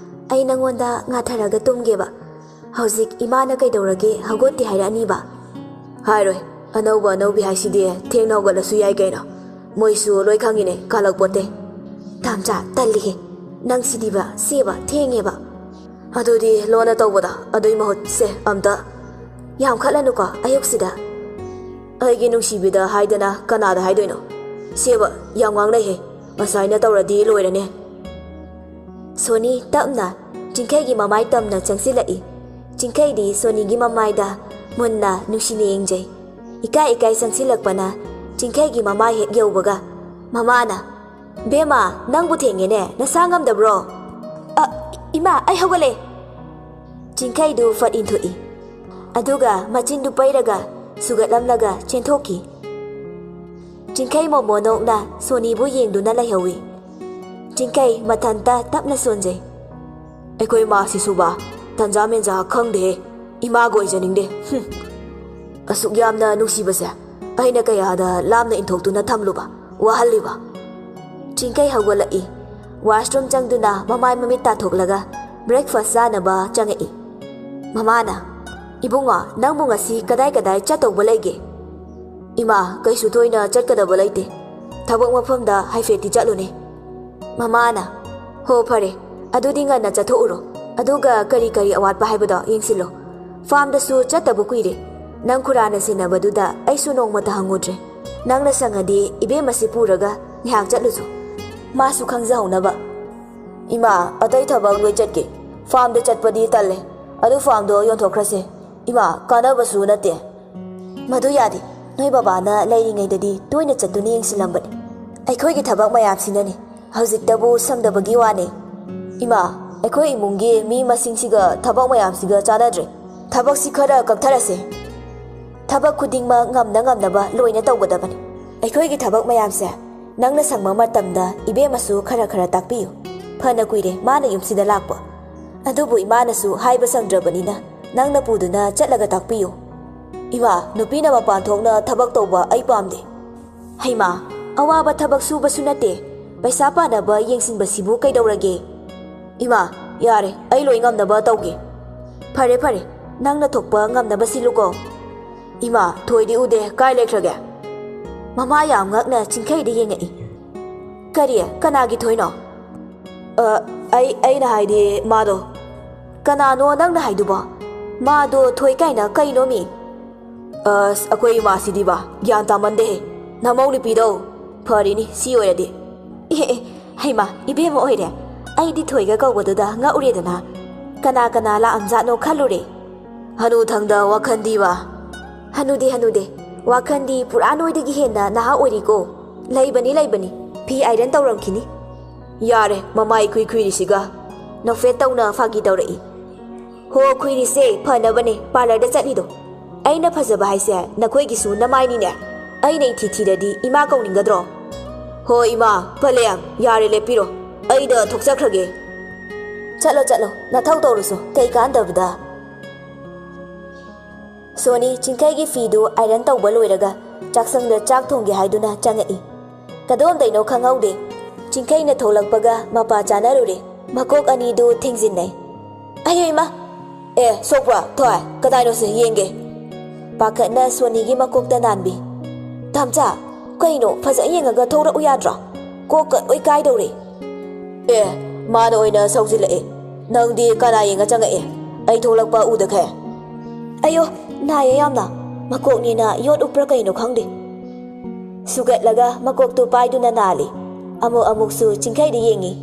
ꯑꯩ ꯅꯪꯉꯣꯟꯗ ꯉꯥꯊꯔꯒ ꯇꯨꯝꯒꯦꯕ꯫ ꯍꯧꯖꯤꯛ ꯏꯃꯥꯅ ꯀꯩꯗꯧꯔꯒꯦ, ꯍꯧꯒꯠꯇꯦ ꯍꯥꯏꯔꯛꯑꯅꯤꯕ꯫" "ꯍꯥꯏꯔꯣꯏ, ꯑꯅꯧꯕ ꯑꯅꯧꯕꯤ ꯍꯥꯏꯁꯤꯗꯤ ꯊꯦꯡꯅ ꯍꯧꯒꯠꯂꯁꯨ ꯌꯥꯏ ꯀꯩꯅꯣ꯫ ꯃꯣꯏꯁꯨ ꯂꯣꯏ ꯈꯪꯉꯤꯅꯦ, ꯀꯥꯜꯂꯛꯄꯣꯠꯇꯦ꯫" "ꯇꯥꯝꯆꯥ, ꯇꯜꯂꯤꯍꯦ꯫ ꯅꯪꯁꯤꯗꯤꯕ, ꯁꯦꯕ, ꯊꯦꯡꯉꯦꯕ꯫" "ꯑꯗꯨꯗꯤ ꯂꯣꯟꯅ ꯇꯧꯕꯗ ꯑꯗꯨꯏ ꯃꯍꯨꯠ ꯁꯦ ꯑꯝꯇ ꯌꯥꯝꯈꯠꯂꯅꯨꯀꯣ ꯑꯌꯨꯛꯁꯤꯗ꯫" "ꯑꯩꯒꯤ ꯅꯨꯡꯁꯤꯕꯤꯗ ꯍꯥꯏꯗꯅ ꯀꯅꯥꯗ ꯍꯥꯏꯗꯣꯏꯅꯣ? ꯁꯦꯕ, ꯌꯥꯝ ꯉꯥꯡꯅꯩꯍꯦ꯫ ꯉꯁꯥꯏꯅ ꯇꯧꯔꯗꯤ ꯂꯣꯏꯔꯅꯦ꯫" ꯁꯣꯅꯤ ꯇꯞꯅ ꯆꯤꯡꯈꯩꯒꯤ ꯃꯃꯥꯏ ꯇꯝꯅ ꯆꯪꯁꯤꯜꯂꯛꯏ꯫ ꯆꯤꯡꯈꯩꯗꯤ ꯁꯣꯅꯤꯒꯤ ꯃꯃꯥꯏꯗ ꯃꯨꯟꯅ ꯅꯨꯡꯁꯤꯅ ꯌꯦꯡꯖꯩ꯫ ꯏꯀꯥꯏ ꯏꯀꯥꯏ ꯆꯪꯁꯤꯜꯂꯛꯄꯅ ꯆꯤꯡꯈꯩꯒꯤ ꯃꯃꯥꯏ ꯍꯦꯛ ꯌꯧꯕꯒ ꯃꯃꯥꯅ, "ꯕꯦꯝꯃ, ꯅꯪꯕꯨ ꯊꯦꯡꯉꯦꯅꯦ, ꯅꯁꯥ ꯉꯝꯗꯕ꯭ꯔꯣ?" "ꯑ, ꯏꯃꯥ, ꯑꯩ ꯍꯧꯒꯠꯂꯦ꯫" ꯆꯤꯡꯈꯩꯗꯨ ꯐꯠ ꯏꯟꯊꯣꯛꯏ꯫ ꯑꯗꯨꯒ ꯃꯆꯤꯟꯗꯨ ꯄꯩꯔꯒ ꯁꯨꯒꯠꯂꯝꯂꯒ ꯆꯦꯟꯊꯣꯛꯈꯤ꯫ ꯆꯤꯡꯈꯩ ꯃꯣꯃꯣꯟ ꯅꯣꯛꯅ ꯁꯣꯅꯤꯕꯨ ꯌꯦꯡꯗꯨꯅ ꯂꯩꯍꯧꯏ꯫ ꯆꯤꯡꯈꯩ ꯃꯊꯟꯇ ꯇꯞꯅ ꯁꯣꯟꯖꯩ꯫ ꯑꯩꯈꯣꯏ ꯃꯥꯁꯤꯁꯨꯕ ꯇꯟꯖꯥ ꯃꯦꯟꯖꯥ ꯈꯪꯗꯦꯍꯦ꯫ ꯏꯃꯥꯒ ꯑꯣꯏꯖꯅꯤꯡꯗꯦ꯫ ꯍꯨꯝ꯫ ꯑꯁꯨꯛ ꯌꯥꯝꯅ ꯅꯨꯡꯁꯤꯕꯁꯦ ꯑꯩꯅ ꯀꯌꯥꯗ ꯂꯥꯞꯅ ꯏꯟꯊꯣꯛꯇꯨꯅ ꯊꯝꯂꯨꯕ, ꯋꯥꯍꯜꯂꯤꯕ꯫ ꯆꯤꯡꯈꯩ ꯍꯧꯒꯠꯂꯛꯏ꯫ ꯋꯥꯁꯔꯨꯝ ꯆꯪꯗꯨꯅ ꯃꯃꯥꯏ ꯃꯃꯤꯠ ꯇꯥꯊꯣꯛꯂꯒ ꯕ꯭ꯔꯦꯛꯐꯥꯁ ꯆꯥꯅꯕ ꯆꯪꯉꯛꯏ꯫ ꯃꯃꯥꯅ, "ꯏꯕꯨꯡꯉꯣ, ꯅꯪꯕꯨ ꯉꯁꯤ ꯀꯗꯥꯏ ꯀꯗꯥꯏ ꯆꯠꯇꯧꯕ ꯂꯩꯒꯦ?" "ꯏꯃꯥ, ꯀꯩꯁꯨ ꯊꯣꯏꯅ ꯆꯠꯀꯗꯕ ꯂꯩꯇꯦ꯫ ꯊꯕꯛ ꯃꯐꯝꯗ ꯍꯥꯏꯐꯦꯠꯇꯤ ꯆꯠꯂꯨꯅꯦ꯫" ꯃꯃꯥꯅ, "ꯍꯣ ꯐꯔꯦ, ꯑꯗꯨꯗꯤ ꯉꯟꯅ ꯆꯠꯊꯣꯛꯎꯔꯣ꯫ ꯑꯗꯨꯒ ꯀꯔꯤ ꯀꯔꯤ ꯑꯋꯥꯠꯄ ꯍꯥꯏꯕꯗꯣ ꯌꯦꯡꯁꯤꯜꯂꯣ꯫ ꯐꯥꯝꯗꯁꯨ ꯆꯠꯇꯕ ꯀꯨꯏꯔꯦ꯫ ꯅꯪ ꯈꯨꯔꯥꯅ ꯁꯦꯟꯅꯕꯗꯨꯗ ꯑꯩꯁꯨ ꯅꯣꯡꯃꯇ ꯍꯪꯉꯨꯗ꯭ꯔꯦ꯫ ꯅꯪꯅ ꯁꯪꯉꯗꯤ ꯏꯕꯦꯝꯃꯁꯤ ꯄꯨꯔꯒ ꯉꯥꯏꯍꯥꯛ ꯆꯠꯂꯨꯁꯨ꯫ ꯃꯥꯁꯨ ꯈꯪꯖꯍꯧꯅꯕ꯫" "ꯏꯃꯥ, ꯑꯇꯩ ꯊꯕꯛ ꯂꯣꯏ ꯆꯠꯀꯦ꯫ ꯐꯥꯝꯗ ꯆꯠꯄꯗꯤ ꯇꯜꯂꯦ꯫ ꯑꯗꯨ ꯐꯥꯝꯗꯣ ꯌꯣꯟꯊꯣꯛꯈ꯭ꯔꯁꯦ꯫ ꯏꯃꯥ, ꯀꯥꯟꯅꯕꯁꯨ ꯅꯠꯇꯦ꯫" "ꯃꯗꯨ ꯌꯥꯗꯦ꯫ ꯅꯣꯏ ꯕꯕꯥꯅ ꯂꯩꯔꯤꯉꯩꯗꯗꯤ ꯇꯣꯏꯅ ꯆꯠꯇꯨꯅ ꯌꯦꯡꯁꯤꯜꯂꯝꯕꯅꯤ꯫ ꯑꯩꯈꯣꯏꯒꯤ ꯊꯕꯛ ꯃꯌꯥꯝꯁꯤꯅꯅꯤ ꯍꯧꯖꯤꯛꯇꯕꯨ ꯁꯪꯗꯕꯒꯤ ꯋꯥꯅꯤ꯫ ꯏꯃꯥ, ꯑꯩꯈꯣꯏ ꯏꯃꯨꯡꯒꯤ ꯃꯤ ꯃꯁꯤꯡꯁꯤꯒ ꯊꯕꯛ ꯃꯌꯥꯝꯁꯤꯒ ꯆꯥꯟꯅꯗ꯭ꯔꯦ꯫ ꯊꯕꯛꯁꯤ ꯈꯔ ꯀꯛꯊꯔꯁꯦ꯫" "ꯊꯕꯛ ꯈꯨꯗꯤꯡꯃꯛ ꯉꯝꯅ ꯉꯝꯅꯕ ꯂꯣꯏꯅ ꯇꯧꯒꯗꯕꯅꯤ꯫ ꯑꯩꯈꯣꯏꯒꯤ ꯊꯕꯛ ꯃꯌꯥꯝꯁꯦ ꯅꯪꯅ ꯁꯪꯕ ꯃꯇꯝꯗ ꯏꯕꯦꯝꯃꯁꯨ ꯈꯔ ꯈꯔ ꯇꯥꯛꯄꯤꯌꯨ꯫ ꯐꯅ ꯀꯨꯏꯔꯦ ꯃꯥꯅ ꯌꯨꯝꯁꯤꯗ ꯂꯥꯛꯄ꯫ ꯑꯗꯨꯕꯨ ꯏꯃꯥꯅꯁꯨ ꯍꯥꯏꯕ ꯁꯪꯗ꯭ꯔꯕꯅꯤꯅ ꯅꯪꯅ ꯄꯨꯗꯨꯅ ꯆꯠꯂꯒ ꯇꯥꯛꯄꯤꯌꯨ꯫" "ꯏꯃꯥ, ꯅꯨꯄꯤꯅ ꯃꯄꯥꯟ ꯊꯣꯛꯅ ꯊꯕꯛ ꯇꯧꯕ ꯑꯩ ꯄꯥꯝꯗꯦ꯫" "ꯍꯩꯃꯥ, ꯑꯋꯥꯕ ꯊꯕꯛ ꯁꯨꯕꯁꯨ ꯅꯠꯇꯦ, ꯄꯩꯁꯥ ꯄꯥꯅꯕ ꯌꯦꯡꯁꯤꯟꯕꯁꯤꯕꯨ ꯀꯩꯗꯧꯔꯒꯦ?" "ꯏꯃꯥ, ꯌꯥꯔꯦ, ꯑꯩ ꯂꯣꯏ ꯉꯝꯅꯕ ꯇꯧꯒꯦ꯫" "ꯐꯔꯦ ꯐꯔꯦ, ꯅꯪꯅ ꯊꯣꯛꯄ ꯉꯝꯅꯕ ꯁꯤꯜꯂꯨꯀꯣ꯫" "ꯏꯃꯥ, ꯊꯣꯏꯗꯤ ꯎꯗꯦ, ꯀꯥꯏ ꯂꯩꯈ꯭ꯔꯒꯦ?" ꯃꯃꯥ ꯌꯥꯝ ꯉꯛꯅ ꯆꯤꯡꯈꯩꯗ ꯌꯦꯡꯉꯛꯏ꯫ "ꯀꯔꯤ? ꯀꯅꯥꯒꯤ ꯊꯣꯏꯅꯣ?" "ꯑ, ꯑꯩ, ꯑꯩꯅ ꯍꯥꯏꯗꯤ ꯃꯥꯗꯣ꯫" "ꯀꯅꯥꯅꯣ ꯅꯪꯅ ꯍꯥꯏꯗꯨꯕꯣ? ꯃꯥꯗꯣ ꯊꯣꯏ ꯀꯥꯏꯅ ꯀꯩꯅꯣꯃꯤ?" "ꯑꯁ, ꯑꯩꯈꯣꯏ ꯏꯃꯥꯁꯤꯗꯤꯕ ꯒ꯭ꯌꯥꯟ ꯇꯥꯃꯟꯗꯦꯍꯦ꯫ ꯅꯃꯧ ꯅꯨꯄꯤꯗꯣ꯫ ꯐꯔꯤꯅꯤ ꯁꯤ ꯑꯣꯏꯔꯗꯤ꯫" "ꯑꯦ, ꯑꯦ, ꯍꯩꯃꯥ, ꯏꯕꯦꯝꯃ ꯑꯣꯏꯔꯦ꯫ ꯑꯩꯗꯤ ꯊꯣꯏꯒ ꯀꯧꯕꯗꯨꯗ ꯉꯛꯎꯔꯦꯗꯅ꯫ ꯀꯅꯥ ꯀꯅꯥ ꯂꯥꯛꯑꯝꯖꯥꯠꯅꯣ ꯈꯜꯂꯨꯔꯦ꯫" "ꯍꯅꯨꯊꯪꯗ ꯋꯥꯈꯟꯗꯤꯕ?" "ꯍꯅꯨꯗꯦ, ꯍꯅꯨꯗꯦ꯫ ꯋꯥꯈꯟꯗꯤ ꯄꯨꯔꯥ ꯅꯣꯏꯗꯒꯤ ꯍꯦꯟꯅ ꯅꯍꯥ ꯑꯣꯏꯔꯤꯀꯣ꯫ ꯂꯩꯕꯅꯤ, ꯂꯩꯕꯅꯤ꯫ ꯐꯤ ꯑꯥꯏꯔꯟ ꯇꯧꯔꯝꯈꯤꯅꯤ꯫" "ꯌꯥꯔꯦ, ꯃꯃꯥꯏ ꯏꯈꯨꯏ ꯈꯨꯏꯔꯤꯁꯤꯒ꯫" ꯅꯣꯛꯐꯦꯠ ꯇꯧꯅ ꯐꯥꯒꯤ ꯇꯧꯔꯛꯏ꯫ "ꯍꯣ, ꯈꯨꯏꯔꯤꯁꯦ ꯐꯅꯕꯅꯦ ꯄꯥꯔꯂꯔꯗ ꯆꯠꯂꯤꯗꯣ꯫ ꯑꯩꯅ ꯐꯖꯕ ꯍꯥꯏꯁꯦ ꯅꯈꯣꯏꯒꯤꯁꯨ ꯅꯃꯥꯏꯅꯤꯅꯦ꯫ ꯑꯩꯅ ꯏꯊꯤ ꯊꯤꯔꯗꯤ ꯏꯃꯥ ꯀꯧꯅꯤꯡꯒꯗ꯭ꯔꯣ? ꯍꯣ ꯏꯃꯥ, ꯄꯂꯦꯝ, ꯌꯥꯔꯦ ꯂꯦꯞꯄꯤꯔꯣ꯫ ꯑꯩꯗ ꯊꯣꯛꯆꯈ꯭ꯔꯒꯦ꯫ ꯆꯠꯂꯣ ꯆꯠꯂꯣ, ꯅꯊꯧ ꯇꯧꯔꯨꯁꯨ, ꯀꯩ ꯀꯥꯟꯗꯕꯗ꯫ ꯁꯣꯅꯤ ꯆꯤꯡꯈꯩꯒꯤ ꯐꯤꯗꯨ ꯑꯥꯏꯔꯟ ꯇꯧꯕ ꯂꯣꯏꯔꯒ ꯆꯥꯛꯁꯪꯗ ꯆꯥꯛ ꯊꯣꯡꯒꯦ ꯍꯥꯏꯗꯨꯅ ꯆꯪꯉꯛꯏ꯫ ꯀꯗꯣꯝꯗꯩꯅꯣ ꯈꯪꯍꯧꯗꯦ꯫ ꯆꯤꯡꯈꯩꯅ ꯊꯣꯛꯂꯛꯄꯒ ꯃꯄꯥ ꯆꯥꯅꯔꯨꯔꯦ꯫ ꯃꯀꯣꯛ ꯑꯅꯤꯗꯨ ꯊꯦꯡꯖꯤꯟꯅꯩ꯫ "ꯑꯌꯣ ꯏꯃꯥ!" "ꯑꯦ, ꯁꯣꯛꯄ꯭ꯔꯥ? ꯊꯣꯏ, ꯀꯗꯥꯏꯅꯣꯁꯦ ꯌꯦꯡꯒꯦ꯫" ꯄꯥꯈꯠꯅ ꯁꯣꯅꯤꯒꯤ ꯃꯀꯣꯛꯇ ꯅꯥꯟꯕꯤ꯫ "ꯇꯥꯝꯆꯥ, ꯀꯩꯅꯣ, ꯐꯖ ꯌꯦꯡꯉꯒ ꯊꯣꯛꯂꯛꯎ ꯌꯥꯗ꯭ꯔꯣ? ꯀꯣꯛꯀ ꯂꯣꯏ ꯀꯥꯏꯗꯧꯔꯦ꯫" "ꯑꯦ, ꯃꯥꯅ ꯑꯣꯏꯅ ꯁꯧꯖꯤꯜꯂꯛꯑꯦ꯫ ꯅꯪꯗꯤ ꯀꯅꯥ ꯌꯦꯡꯉ ꯆꯪꯉꯛꯑꯦ? ꯑꯩ ꯊꯣꯛꯂꯛꯄ ꯎꯗꯈꯩ?" "ꯑꯌꯣ, ꯅꯥꯏꯌꯦ ꯌꯥꯝꯅ꯫ ꯃꯀꯣꯛꯅꯤꯅ ꯌꯣꯠ ꯎꯞꯄ꯭ꯔꯥ ꯀꯩꯅꯣ ꯈꯪꯗꯦ꯫" ꯁꯨꯒꯠꯂꯒ ꯃꯀꯣꯛꯇꯨ ꯄꯥꯏꯗꯨꯅ ꯅꯥꯜꯂꯤ꯫ ꯑꯃꯨꯛ ꯑꯃꯨꯛꯁꯨ ꯆꯤꯡꯈꯩꯗ ꯌꯦꯡꯉꯤ꯫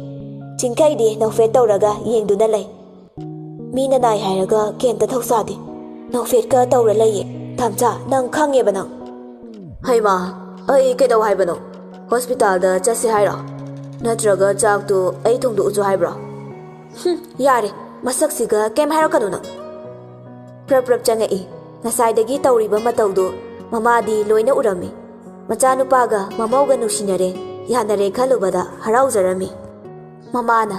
ꯆꯤꯡꯈꯩꯗꯤ ꯅꯧꯐꯦꯠ ꯇꯧꯔꯒ ꯌꯦꯡꯗꯨꯅ ꯂꯩ꯫ "ꯃꯤꯅ ꯅꯥꯏ ꯍꯥꯏꯔꯒ ꯀꯩꯝꯇ ꯊꯧꯁꯥꯗꯦ꯫ ꯅꯧꯐꯦꯠꯀ ꯇꯧꯔ ꯂꯩꯌꯦ꯫ ꯇꯥꯝꯆꯥ, ꯅꯪ ꯈꯪꯉꯦꯕ ꯅꯪ꯫" "ꯍꯩꯃꯥ, ꯑꯩ ꯀꯩꯗꯧ ꯍꯥꯏꯕꯅꯣ? ꯍꯣꯁꯄꯤꯇꯥꯜꯗ ꯆꯠꯁꯦ ꯍꯥꯏꯔꯣ? ꯅꯠꯇ꯭ꯔꯒ ꯆꯥꯛꯇꯨ ꯑꯩ ꯊꯣꯡꯗꯣꯛꯎꯁꯨ ꯍꯥꯏꯕ꯭ꯔꯣ?" "ꯍꯨꯝ, ꯌꯥꯔꯦ, ꯃꯁꯛꯁꯤꯒ ꯀꯩꯝ ꯍꯥꯏꯔꯛꯀꯅꯨ ꯅꯪ꯫" ꯄ꯭ꯔꯞ ꯄ꯭ꯔꯞ ꯆꯪꯉꯛꯏ꯫ ꯉꯁꯥꯏꯗꯒꯤ ꯇꯧꯔꯤꯕ ꯃꯇꯧꯗꯨ ꯃꯃꯥꯗꯤ ꯂꯣꯏꯅ ꯎꯔꯝꯃꯤ꯫ ꯃꯆꯥꯅꯨꯄꯥꯒ ꯃꯃꯧꯒ ꯅꯨꯡꯁꯤꯅꯔꯦ, ꯌꯥꯅꯔꯦ ꯈꯜꯂꯨꯕꯗ ꯍꯔꯥꯎꯖꯔꯝꯃꯤ꯫ ꯃꯃꯥꯅ,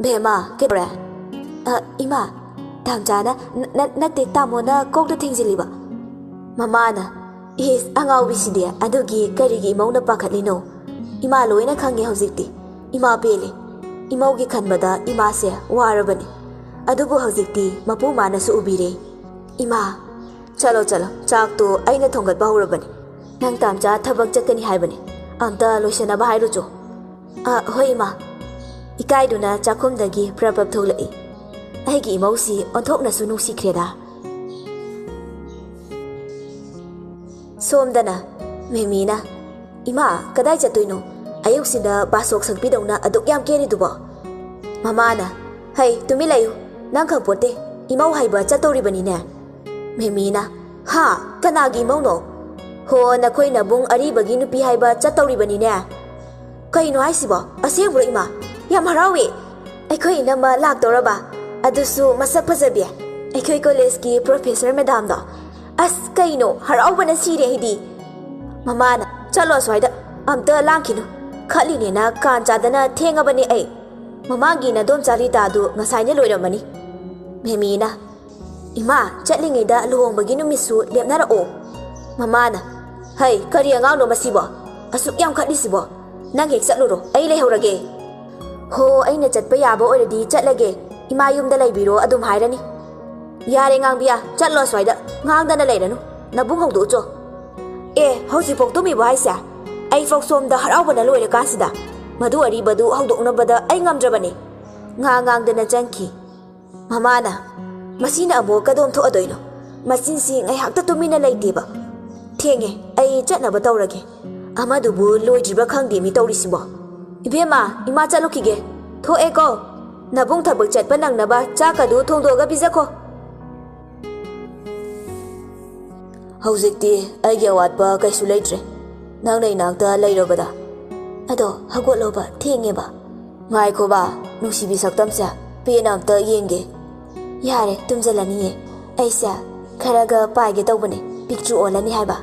"ꯕꯦꯝꯃ, ꯀꯩꯗꯧꯔꯦ?" "ꯑ, ꯏꯃꯥ, ꯇꯥꯝꯆꯥꯅ, ꯅ-, ꯅ-, ꯅꯠꯇꯦ, ꯇꯥꯃꯣꯅ ꯀꯣꯛꯇ ꯊꯦꯡꯖꯤꯜꯂꯤꯕ꯫" ꯃꯃꯥꯅ, "ꯏꯁ, ꯑꯉꯥꯎꯕꯤꯁꯤꯗꯤ, ꯑꯗꯨꯒꯤ ꯀꯔꯤꯒꯤ ꯏꯃꯧꯅ ꯄꯥꯈꯠꯂꯤꯅꯣ? ꯏꯃꯥ ꯂꯣꯏꯅ ꯈꯪꯉꯦ ꯍꯧꯖꯤꯛꯇꯤ꯫ ꯏꯃꯥ ꯄꯦꯜꯂꯦ꯫ ꯏꯃꯧꯒꯤ ꯈꯟꯕꯗ ꯏꯃꯥꯁꯦ ꯋꯥꯔꯕꯅꯤ꯫ ꯑꯗꯨꯕꯨ ꯍꯧꯖꯤꯛꯇꯤ ꯃꯄꯨ ꯃꯥꯅꯁꯨ ꯎꯕꯤꯔꯦ꯫ ꯏꯃꯥ, ꯆꯠꯂꯣ, ꯆꯠꯂꯣ, ꯆꯥꯛꯇꯣ ꯑꯩꯅ ꯊꯣꯡꯒꯠꯄ ꯍꯧꯔꯕꯅꯤ꯫ ꯅꯪ ꯇꯥꯝꯆꯥ ꯊꯕꯛ ꯆꯠꯀꯅꯤ ꯍꯥꯏꯕꯅꯤ꯫ ꯑꯝꯇ ꯂꯣꯏꯁꯟꯅꯕ ꯍꯥꯏꯔꯨꯆꯣ꯫" "ꯑ, ꯍꯣꯏ ꯏꯃꯥ꯫ ꯏꯀꯥꯏꯗꯨꯅ ꯆꯥꯛꯈꯨꯝꯗꯒꯤ ꯄ꯭ꯔꯞ ꯄ꯭ꯔꯞ ꯊꯣꯛꯂꯛꯏ꯫ ꯑꯩꯒꯤ ꯏꯃꯧꯁꯤ ꯑꯣꯟꯊꯣꯛꯅꯁꯨ ꯅꯨꯡꯁꯤꯈ꯭ꯔꯦꯗ꯫" ꯁꯣꯝꯗꯅ ꯃꯦꯃꯤꯅ, "ꯏꯃꯥ, ꯀꯗꯥꯏ ꯆꯠꯇꯣꯏꯅꯣ? ꯑꯌꯨꯛꯁꯤꯗ ꯕꯥꯁꯣꯛ ꯁꯛꯄꯤꯗꯧꯅ ꯑꯗꯨꯛ ꯌꯥꯝ ꯀꯦꯔꯤꯗꯨꯕꯣ?" ꯃꯃꯥꯅ, "ꯍꯩ, ꯇꯨꯃꯤꯟ ꯂꯩꯌꯨ꯫ ꯅꯪ ꯈꯪꯄꯣꯠꯇꯦ꯫ ꯏꯃꯧ ꯍꯥꯏꯕ ꯆꯠꯇꯧꯔꯤꯕꯅꯤꯅꯦ꯫" ꯃꯦꯃꯤꯅ, "ꯍꯥ? ꯀꯅꯥꯒꯤ ꯏꯃꯧꯅꯣ?" "ꯍꯣ, ꯅꯈꯣꯏ ꯅꯕꯨꯡ ꯑꯔꯤꯕꯒꯤ ꯅꯨꯄꯤ ꯍꯥꯏꯕ ꯆꯠꯇꯧꯔꯤꯕꯅꯤꯅꯦ꯫" "ꯀꯩꯅꯣ ꯍꯥꯏꯁꯤꯕꯣ? ꯑꯁꯦꯡꯕ꯭ꯔꯣ ꯏꯃꯥ? ꯌꯥꯝ ꯍꯔꯥꯎꯋꯦ꯫ ꯑꯩꯈꯣꯏ ꯏꯅꯝꯃ ꯂꯥꯛꯇꯧꯔꯕ? ꯑꯗꯨꯁꯨ ꯃꯁꯛ ꯐꯖꯕꯤ, ꯑꯩꯈꯣꯏ ꯀꯣꯂꯦꯖꯀꯤ ꯄ꯭ꯔꯣꯐꯦꯁꯔ ꯃꯦꯗꯥꯝꯗꯣ꯫ ꯑꯁ, ꯀꯩꯅꯣ, ꯍꯔꯥꯎꯕꯅ ꯁꯤꯔꯦ ꯑꯩꯗꯤ꯫" ꯃꯃꯥꯅ, "ꯆꯠꯂꯣ ꯑꯁ꯭ꯋꯥꯏꯗ, ꯑꯝꯇ ꯂꯥꯡꯈꯤꯅꯨ꯫ ꯈꯠꯂꯤꯅꯦꯅ ꯀꯥꯟ ꯆꯥꯗꯅ ꯊꯦꯡꯉꯕꯅꯦ ꯑꯩ꯫ ꯃꯃꯥꯡꯒꯤ ꯅꯗꯣꯝꯆꯥ ꯔꯤꯇꯥꯗꯨ ꯉꯁꯥꯏꯅ ꯂꯣꯏꯔꯝꯃꯅꯤ꯫" ꯃꯦꯃꯤꯅ, "ꯏꯃꯥ, ꯆꯠꯂꯤꯉꯩꯗ ꯂꯨꯍꯣꯡꯕꯒꯤ ꯅꯨꯃꯤꯠꯁꯨ ꯂꯦꯞꯅꯔꯛꯑꯣ꯫" ꯃꯃꯥꯅ, "ꯍꯩ, ꯀꯔꯤ ꯑꯉꯥꯡꯅꯣ ꯃꯁꯤꯕꯣ? ꯑꯁꯨꯛ ꯌꯥꯝ ꯈꯠꯂꯤꯁꯤꯕꯣ? ꯅꯪ ꯍꯦꯛ ꯆꯠꯂꯨꯔꯣ, ꯑꯩ ꯂꯩꯍꯧꯔꯒꯦ꯫" "ꯍꯣ, ꯑꯩꯅ ꯆꯠꯄ ꯌꯥꯕ ꯑꯣꯏꯔꯗꯤ ꯆꯠꯂꯒꯦ, ꯏꯃꯥ ꯌꯨꯝꯗ ꯂꯩꯕꯤꯔꯣ ꯑꯗꯨꯝ ꯍꯥꯏꯔꯅꯤ꯫" "ꯌꯥꯔꯦ ꯉꯥꯡꯕꯤꯌꯥ, ꯆꯠꯂꯣ ꯑꯁ꯭ꯋꯥꯏꯗ, ꯉꯥꯡꯗꯅ ꯂꯩꯔꯅꯨ, ꯅꯕꯨꯡ ꯍꯧꯗꯣꯛꯎꯆꯣ꯫" "ꯑꯦ, ꯍꯧꯖꯤꯛꯐꯥꯎ ꯇꯨꯝꯃꯤꯕꯣ ꯍꯥꯏꯁꯦ? ꯑꯩꯐꯥꯎ ꯁꯣꯝꯗ ꯍꯔꯥꯎꯕꯅ ꯂꯣꯏꯔꯀꯥꯟꯁꯤꯗ꯫ ꯃꯗꯨ ꯑꯔꯤꯕꯗꯨ ꯍꯧꯗꯣꯛꯅꯕꯗ ꯑꯩ ꯉꯝꯗ꯭ꯔꯕꯅꯤ꯫" ꯉꯥ ꯉꯥꯡꯗꯅ ꯆꯪꯈꯤ꯫ ꯃꯃꯥꯅ, "ꯃꯁꯤꯅ ꯑꯃꯨꯛ ꯀꯗꯣꯝ ꯊꯣꯛꯑꯗꯣꯏꯅꯣ? ꯃꯆꯤꯟꯁꯤ ꯉꯥꯏꯍꯥꯛꯇ ꯇꯨꯃꯤꯟꯅ ꯂꯩꯇꯦꯕ꯫ ꯊꯦꯡꯉꯦ, ꯑꯩ ꯆꯠꯅꯕ ꯇꯧꯔꯒꯦ꯫ ꯑꯃꯗꯨꯕꯨ ꯂꯣꯏꯗ꯭ꯔꯤꯕ꯭ꯔꯥ ꯈꯪꯗꯦ ꯃꯤ ꯇꯧꯔꯤꯁꯤꯕꯣ꯫ ꯏꯕꯦꯝꯃ, ꯏꯃꯥ ꯆꯠꯂꯨꯈꯤꯒꯦ꯫ ꯊꯣꯛꯑꯦꯀꯣ꯫ ꯅꯕꯨꯡ ꯊꯕꯛ ꯆꯠꯄ ꯅꯪꯅꯕ ꯆꯥꯛꯀꯗꯨ ꯊꯣꯡꯗꯣꯛꯑꯒ ꯄꯤꯖꯈꯣ꯫" "ꯍꯧꯖꯤꯛꯇꯤ ꯑꯩꯒꯤ ꯑꯋꯥꯠꯄ ꯀꯩꯁꯨ ꯂꯩꯇ꯭ꯔꯦ, ꯅꯪꯅ ꯏꯅꯥꯛꯇ ꯂꯩꯔꯕꯗ꯫" "ꯑꯗꯣ ꯍꯧꯒꯠꯂꯣꯕ, ꯊꯦꯡꯉꯦꯕ꯫" "ꯉꯥꯏꯈꯣꯕ, ꯅꯨꯡꯁꯤꯕꯤ ꯁꯛꯇꯝꯁꯦ, ꯄꯦꯟꯅ ꯑꯝꯇ ꯌꯦꯡꯒꯦ꯫" "ꯌꯥꯔꯦ, ꯇꯨꯝꯖꯜꯂꯅꯤꯌꯦ꯫ ꯑꯩꯁꯦ ꯈꯔꯒ ꯄꯥꯏꯒꯦ ꯇꯧꯕꯅꯦ, ꯄꯤꯛꯇ꯭ꯔꯨ ꯑꯣꯜꯂꯅꯤ ꯍꯥꯏꯕ꯫"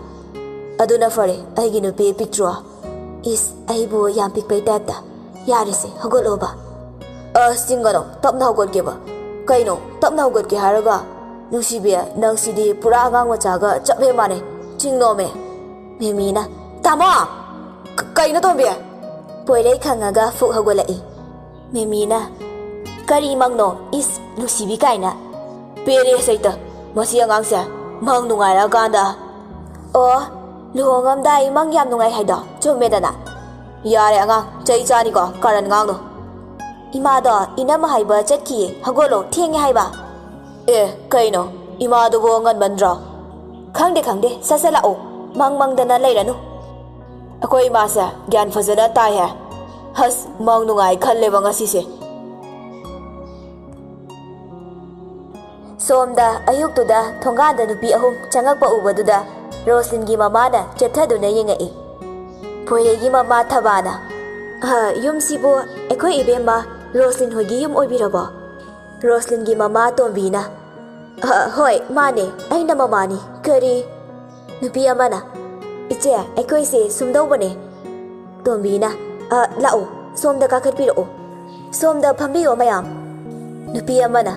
"ꯑꯗꯨꯅ ꯐꯔꯦ, ꯑꯩꯒꯤ ꯅꯨꯄꯤ ꯄꯤꯛꯇ꯭ꯔꯨ꯫ ꯏꯁ, ꯑꯩꯕꯨ ꯌꯥꯝ ꯄꯤꯛꯄꯩ ꯇꯥꯏꯞꯇ꯫ ꯌꯥꯔꯦꯁꯦ, ꯍꯧꯒꯠꯂꯣꯕ꯫" "ꯑꯁ, ꯆꯤꯡꯒꯅꯣ, ꯇꯞꯅ ꯍꯧꯒꯠꯀꯦꯕ꯫" "ꯀꯩꯅꯣ, ꯇꯞꯅ ꯍꯧꯒꯠꯀꯦ ꯍꯥꯏꯔꯒ? ꯅꯨꯡꯁꯤꯕꯤ, ꯅꯪꯁꯤꯗꯤ ꯄꯨꯔꯥ ꯑꯉꯥꯡ ꯃꯆꯥꯒ ꯆꯞ ꯍꯦꯛ ꯃꯥꯟꯅꯩ, ꯆꯤꯡꯅꯣꯃꯦ꯫" ꯃꯦꯃꯤꯅ, "ꯇꯥꯃꯣ!" "ꯀ-, ꯀꯩꯅꯣ, ꯇꯣꯝꯕꯤ?" ꯄꯣꯏꯔꯩ ꯈꯪꯉꯒ ꯐꯨꯛ ꯍꯧꯒꯠꯂꯛꯏ꯫ ꯃꯦꯃꯤꯅ, "ꯀꯔꯤ ꯃꯪꯅꯣ? ꯏꯁ, ꯅꯨꯡꯁꯤꯕꯤ ꯀꯥꯏꯅ꯫ ꯄꯦꯔꯦ ꯁꯩꯇ, ꯃꯁꯤ ꯑꯉꯥꯡꯁꯦ ꯃꯪ ꯅꯨꯡꯉꯥꯏꯔꯛꯑꯀꯥꯟꯗ꯫" "ꯑꯣ, ꯂꯨꯍꯣꯡꯉꯝꯗꯥꯏ ꯃꯪ ꯌꯥꯝ ꯅꯨꯡꯉꯥꯏ ꯍꯥꯏꯗꯣ ꯆꯨꯝꯃꯦꯗꯅ?" "ꯌꯥꯔꯦ ꯑꯉꯥꯡ, ꯆꯩ ꯆꯥꯅꯤꯀꯣ, ꯀꯔꯟ ꯉꯥꯡꯅꯨ꯫" "ꯏꯃꯥꯗꯣ ꯏꯅꯝꯃ ꯍꯥꯏꯕ ꯆꯠꯈꯤꯌꯦ, ꯍꯧꯒꯠꯂꯣ, ꯊꯦꯡꯉꯦ ꯍꯥꯏꯕ꯫" "ꯑꯦ, ꯀꯩꯅꯣ, ꯏꯃꯥꯗꯨꯕꯨ ꯉꯟꯃꯟꯗ꯭ꯔꯣ?" "ꯈꯪꯗꯦ, ꯈꯪꯗꯦ, ꯁꯠ ꯁꯠ ꯂꯥꯛꯑꯣ, ꯃꯪ ꯃꯪꯗꯅ ꯂꯩꯔꯅꯨ꯫" "ꯑꯩꯈꯣꯏ ꯏꯃꯥꯁꯦ ꯒ꯭ꯌꯥꯟ ꯐꯖꯅ ꯇꯥꯏꯍꯦ꯫ ꯍꯁ, ꯃꯪ ꯅꯨꯡꯉꯥꯏ ꯈꯜꯂꯦꯕ ꯉꯁꯤꯁꯦ꯫" ꯁꯣꯝꯗ ꯑꯌꯨꯛꯇꯨꯗ ꯊꯣꯡꯒꯥꯟꯗ ꯅꯨꯄꯤ ꯑꯍꯨꯝ ꯆꯪꯉꯛꯄ ꯎꯕꯗꯨꯗ ꯔꯣꯁꯂꯤꯟꯒꯤ ꯃꯃꯥꯅ ꯆꯦꯞꯊꯗꯨꯅ ꯌꯦꯡꯉꯛꯏ꯫ ꯄꯣꯏꯔꯩꯒꯤ ꯃꯃꯥ ꯊꯕꯥꯅ, "ꯑ, ꯌꯨꯝꯁꯤꯕꯨ ꯑꯩꯈꯣꯏ ꯏꯕꯦꯝꯃ ꯔꯣꯁꯂꯤꯟ ꯍꯣꯏꯒꯤ ꯌꯨꯝ ꯑꯣꯏꯕꯤꯔꯕꯣ?" ꯔꯣꯁꯂꯤꯟꯒꯤ ꯃꯃꯥ ꯇꯣꯝꯕꯤꯅ, "ꯑ, ꯍꯣꯏ, ꯃꯥꯅꯦ, ꯑꯩꯅ ꯃꯃꯥꯅꯤ꯫ ꯀꯔꯤ?" ꯅꯨꯄꯤ ꯑꯃꯅ, ꯏꯆꯦ, ꯑꯩꯈꯣꯏꯁꯦ ꯁꯨꯝꯗꯧꯕꯅꯦ꯫ ꯇꯣꯝꯕꯤꯅ, "ꯑ, ꯂꯥꯛꯑꯣ, ꯁꯣꯝꯗ ꯀꯥꯈꯠꯄꯤꯔꯛꯑꯣ, ꯁꯣꯝꯗ ꯐꯝꯕꯤꯌꯣ ꯃꯌꯥꯝ꯫" ꯅꯨꯄꯤ ꯑꯃꯅ,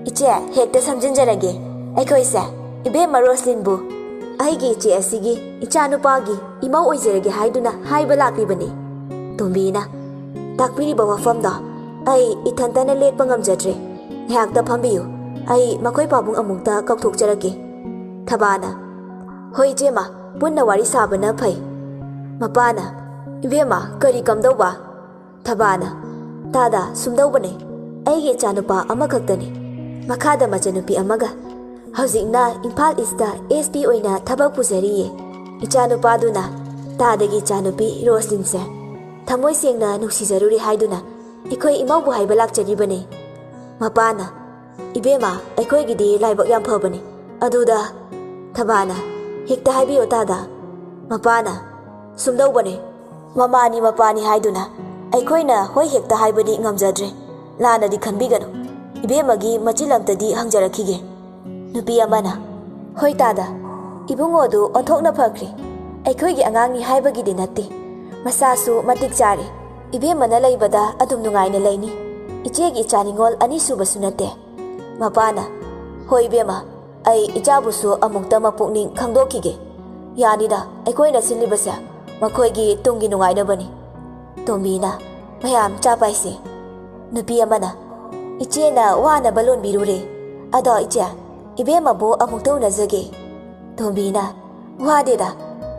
"ꯏꯆꯦ, ꯍꯦꯛꯇ ꯁꯝꯖꯤꯟꯖꯔꯒꯦ, ꯑꯩꯈꯣꯏꯁꯦ ꯏꯕꯦꯝꯃ ꯔꯣꯁꯂꯤꯟꯕꯨ ꯑꯩꯒꯤ ꯏꯆꯦ ꯑꯁꯤꯒꯤ ꯏꯆꯥꯅꯨꯄꯥꯒꯤ ꯏꯃꯧ ꯑꯣꯏꯖꯔꯒꯦ ꯍꯥꯏꯗꯨꯅ ꯍꯥꯏꯕ ꯂꯥꯛꯂꯤꯕꯅꯤ꯫" ꯇꯣꯝꯕꯤꯅ, "ꯇꯥꯛꯄꯤꯔꯤꯕ ꯋꯥꯐꯝꯗꯣ ꯑꯩ ꯏꯊꯟꯇꯅ ꯂꯦꯞꯄ ꯉꯝꯖꯗ꯭ꯔꯦ, ꯉꯥꯏꯍꯥꯛꯇ ꯐꯝꯕꯤꯌꯨ, ꯑꯩ ꯃꯈꯣꯏ ꯄꯥꯕꯨꯡ ꯑꯃꯨꯛꯇ ꯀꯧꯊꯣꯛꯆꯔꯛꯀꯦ꯫" ꯊꯕꯥꯅ, "ꯍꯣꯏ ꯏꯆꯦꯃ, ꯄꯨꯟꯅ ꯋꯥꯔꯤ ꯁꯥꯕꯅ ꯐꯩ꯫" ꯃꯄꯥꯅ, "ꯏꯕꯦꯝꯃ, ꯀꯔꯤ ꯀꯝꯗꯧꯕ?" ꯊꯕꯥꯅ, "ꯇꯥꯗ, ꯁꯨꯝꯗꯧꯕꯅꯦ, ꯑꯩꯒꯤ ꯏꯆꯥꯅꯨꯄꯥ ꯑꯃꯈꯛꯇꯅꯤ, ꯃꯈꯥꯗ ꯃꯆꯟꯅꯨꯄꯤ ꯑꯃꯒ꯫ ꯍꯧꯖꯤꯛꯅ ꯏꯝꯐꯥꯜ ꯏꯁꯇ ꯑꯦꯁ ꯄꯤ ꯑꯣꯏꯅ ꯊꯕꯛ ꯄꯨꯖꯔꯤꯌꯦ꯫ ꯏꯆꯥꯅꯨꯄꯥꯗꯨꯅ ꯇꯥꯗꯒꯤ ꯏꯆꯥꯅꯨꯄꯤ ꯔꯣꯁꯂꯤꯟꯁꯦ ꯊꯃꯣꯏ ꯁꯦꯡꯅ ꯅꯨꯡꯁꯤꯖꯔꯨꯔꯦ ꯍꯥꯏꯗꯨꯅ ꯑꯩꯈꯣꯏ ꯏꯃꯧꯕꯨ ꯍꯥꯏꯕ ꯂꯥꯛꯆꯔꯤꯕꯅꯦ꯫" ꯃꯄꯥꯅ, "ꯏꯕꯦꯝꯃ, ꯑꯩꯈꯣꯏꯒꯤꯗꯤ ꯂꯥꯏꯕꯛ ꯌꯥꯝ ꯐꯕꯅꯤ꯫ ꯑꯗꯨꯗ," ꯊꯕꯥꯅ, "ꯍꯦꯛꯇ ꯍꯥꯏꯕꯤꯌꯣ ꯇꯥꯗ꯫" ꯃꯄꯥꯅ, "ꯁꯨꯝꯗꯧꯕꯅꯦ, ꯃꯃꯥꯅꯤ ꯃꯄꯥꯅꯤ ꯍꯥꯏꯗꯨꯅ ꯑꯩꯈꯣꯏꯅ ꯍꯣꯏ ꯍꯦꯛꯇ ꯍꯥꯏꯕꯗꯤ ꯉꯝꯖꯗ꯭ꯔꯦ꯫ ꯂꯥꯟꯅꯗꯤ ꯈꯟꯕꯤꯒꯅꯨ꯫ ꯏꯕꯦꯝꯃꯒꯤ ꯃꯆꯤꯜ ꯑꯝꯇꯗꯤ ꯍꯪꯖꯔꯛꯈꯤꯒꯦ꯫" ꯅꯨꯄꯤ ꯑꯃꯅ, "ꯍꯣꯏ ꯇꯥꯗ, ꯏꯕꯨꯡꯉꯣꯗꯨ ꯑꯣꯟꯊꯣꯛꯅ ꯐꯈ꯭ꯔꯦ꯫ ꯑꯩꯈꯣꯏꯒꯤ ꯑꯉꯥꯡꯅꯤ ꯍꯥꯏꯕꯒꯤꯗꯤ ꯅꯠꯇꯦ, ꯃꯁꯥꯁꯨ ꯃꯇꯤꯛ ꯆꯥꯔꯦ꯫ ꯏꯕꯦꯝꯃꯅ ꯂꯩꯕꯗ ꯑꯗꯨꯝ ꯅꯨꯡꯉꯥꯏꯅ ꯂꯩꯅꯤ꯫ ꯏꯆꯦꯒꯤ ꯏꯆꯥ ꯅꯤꯉꯣꯜ ꯑꯅꯤꯁꯨꯕꯁꯨ ꯅꯠꯇꯦ꯫" ꯃꯄꯥꯅ, "ꯍꯣꯏ ꯏꯕꯦꯝꯃ, ꯑꯩ ꯏꯆꯥꯕꯨꯁꯨ ꯑꯃꯨꯛꯇ ꯃꯄꯨꯛꯅꯤꯡ ꯈꯪꯗꯣꯛꯈꯤꯒꯦ꯫ ꯌꯥꯅꯤꯗ, ꯑꯩꯈꯣꯏꯅ ꯁꯤꯜꯂꯤꯕꯁꯦ ꯃꯈꯣꯏꯒꯤ ꯇꯨꯡꯒꯤ ꯅꯨꯡꯉꯥꯏꯅꯕꯅꯤ꯫" ꯇꯣꯝꯕꯤꯅ, "ꯃꯌꯥꯝ ꯆꯥ ꯄꯥꯏꯁꯦ꯫" ꯅꯨꯄꯤ ꯑꯃꯅ, "ꯏꯆꯦꯅ ꯋꯥꯅꯕ ꯂꯣꯟꯕꯤꯔꯨꯔꯦ꯫ ꯑꯗꯣ ꯏꯆꯦ, ꯏꯕꯦꯝꯃꯕꯨ ꯑꯃꯨꯛꯇ ꯎꯅꯖꯒꯦ꯫" ꯇꯣꯝꯕꯤꯅ, "ꯋꯥꯗꯦꯗ,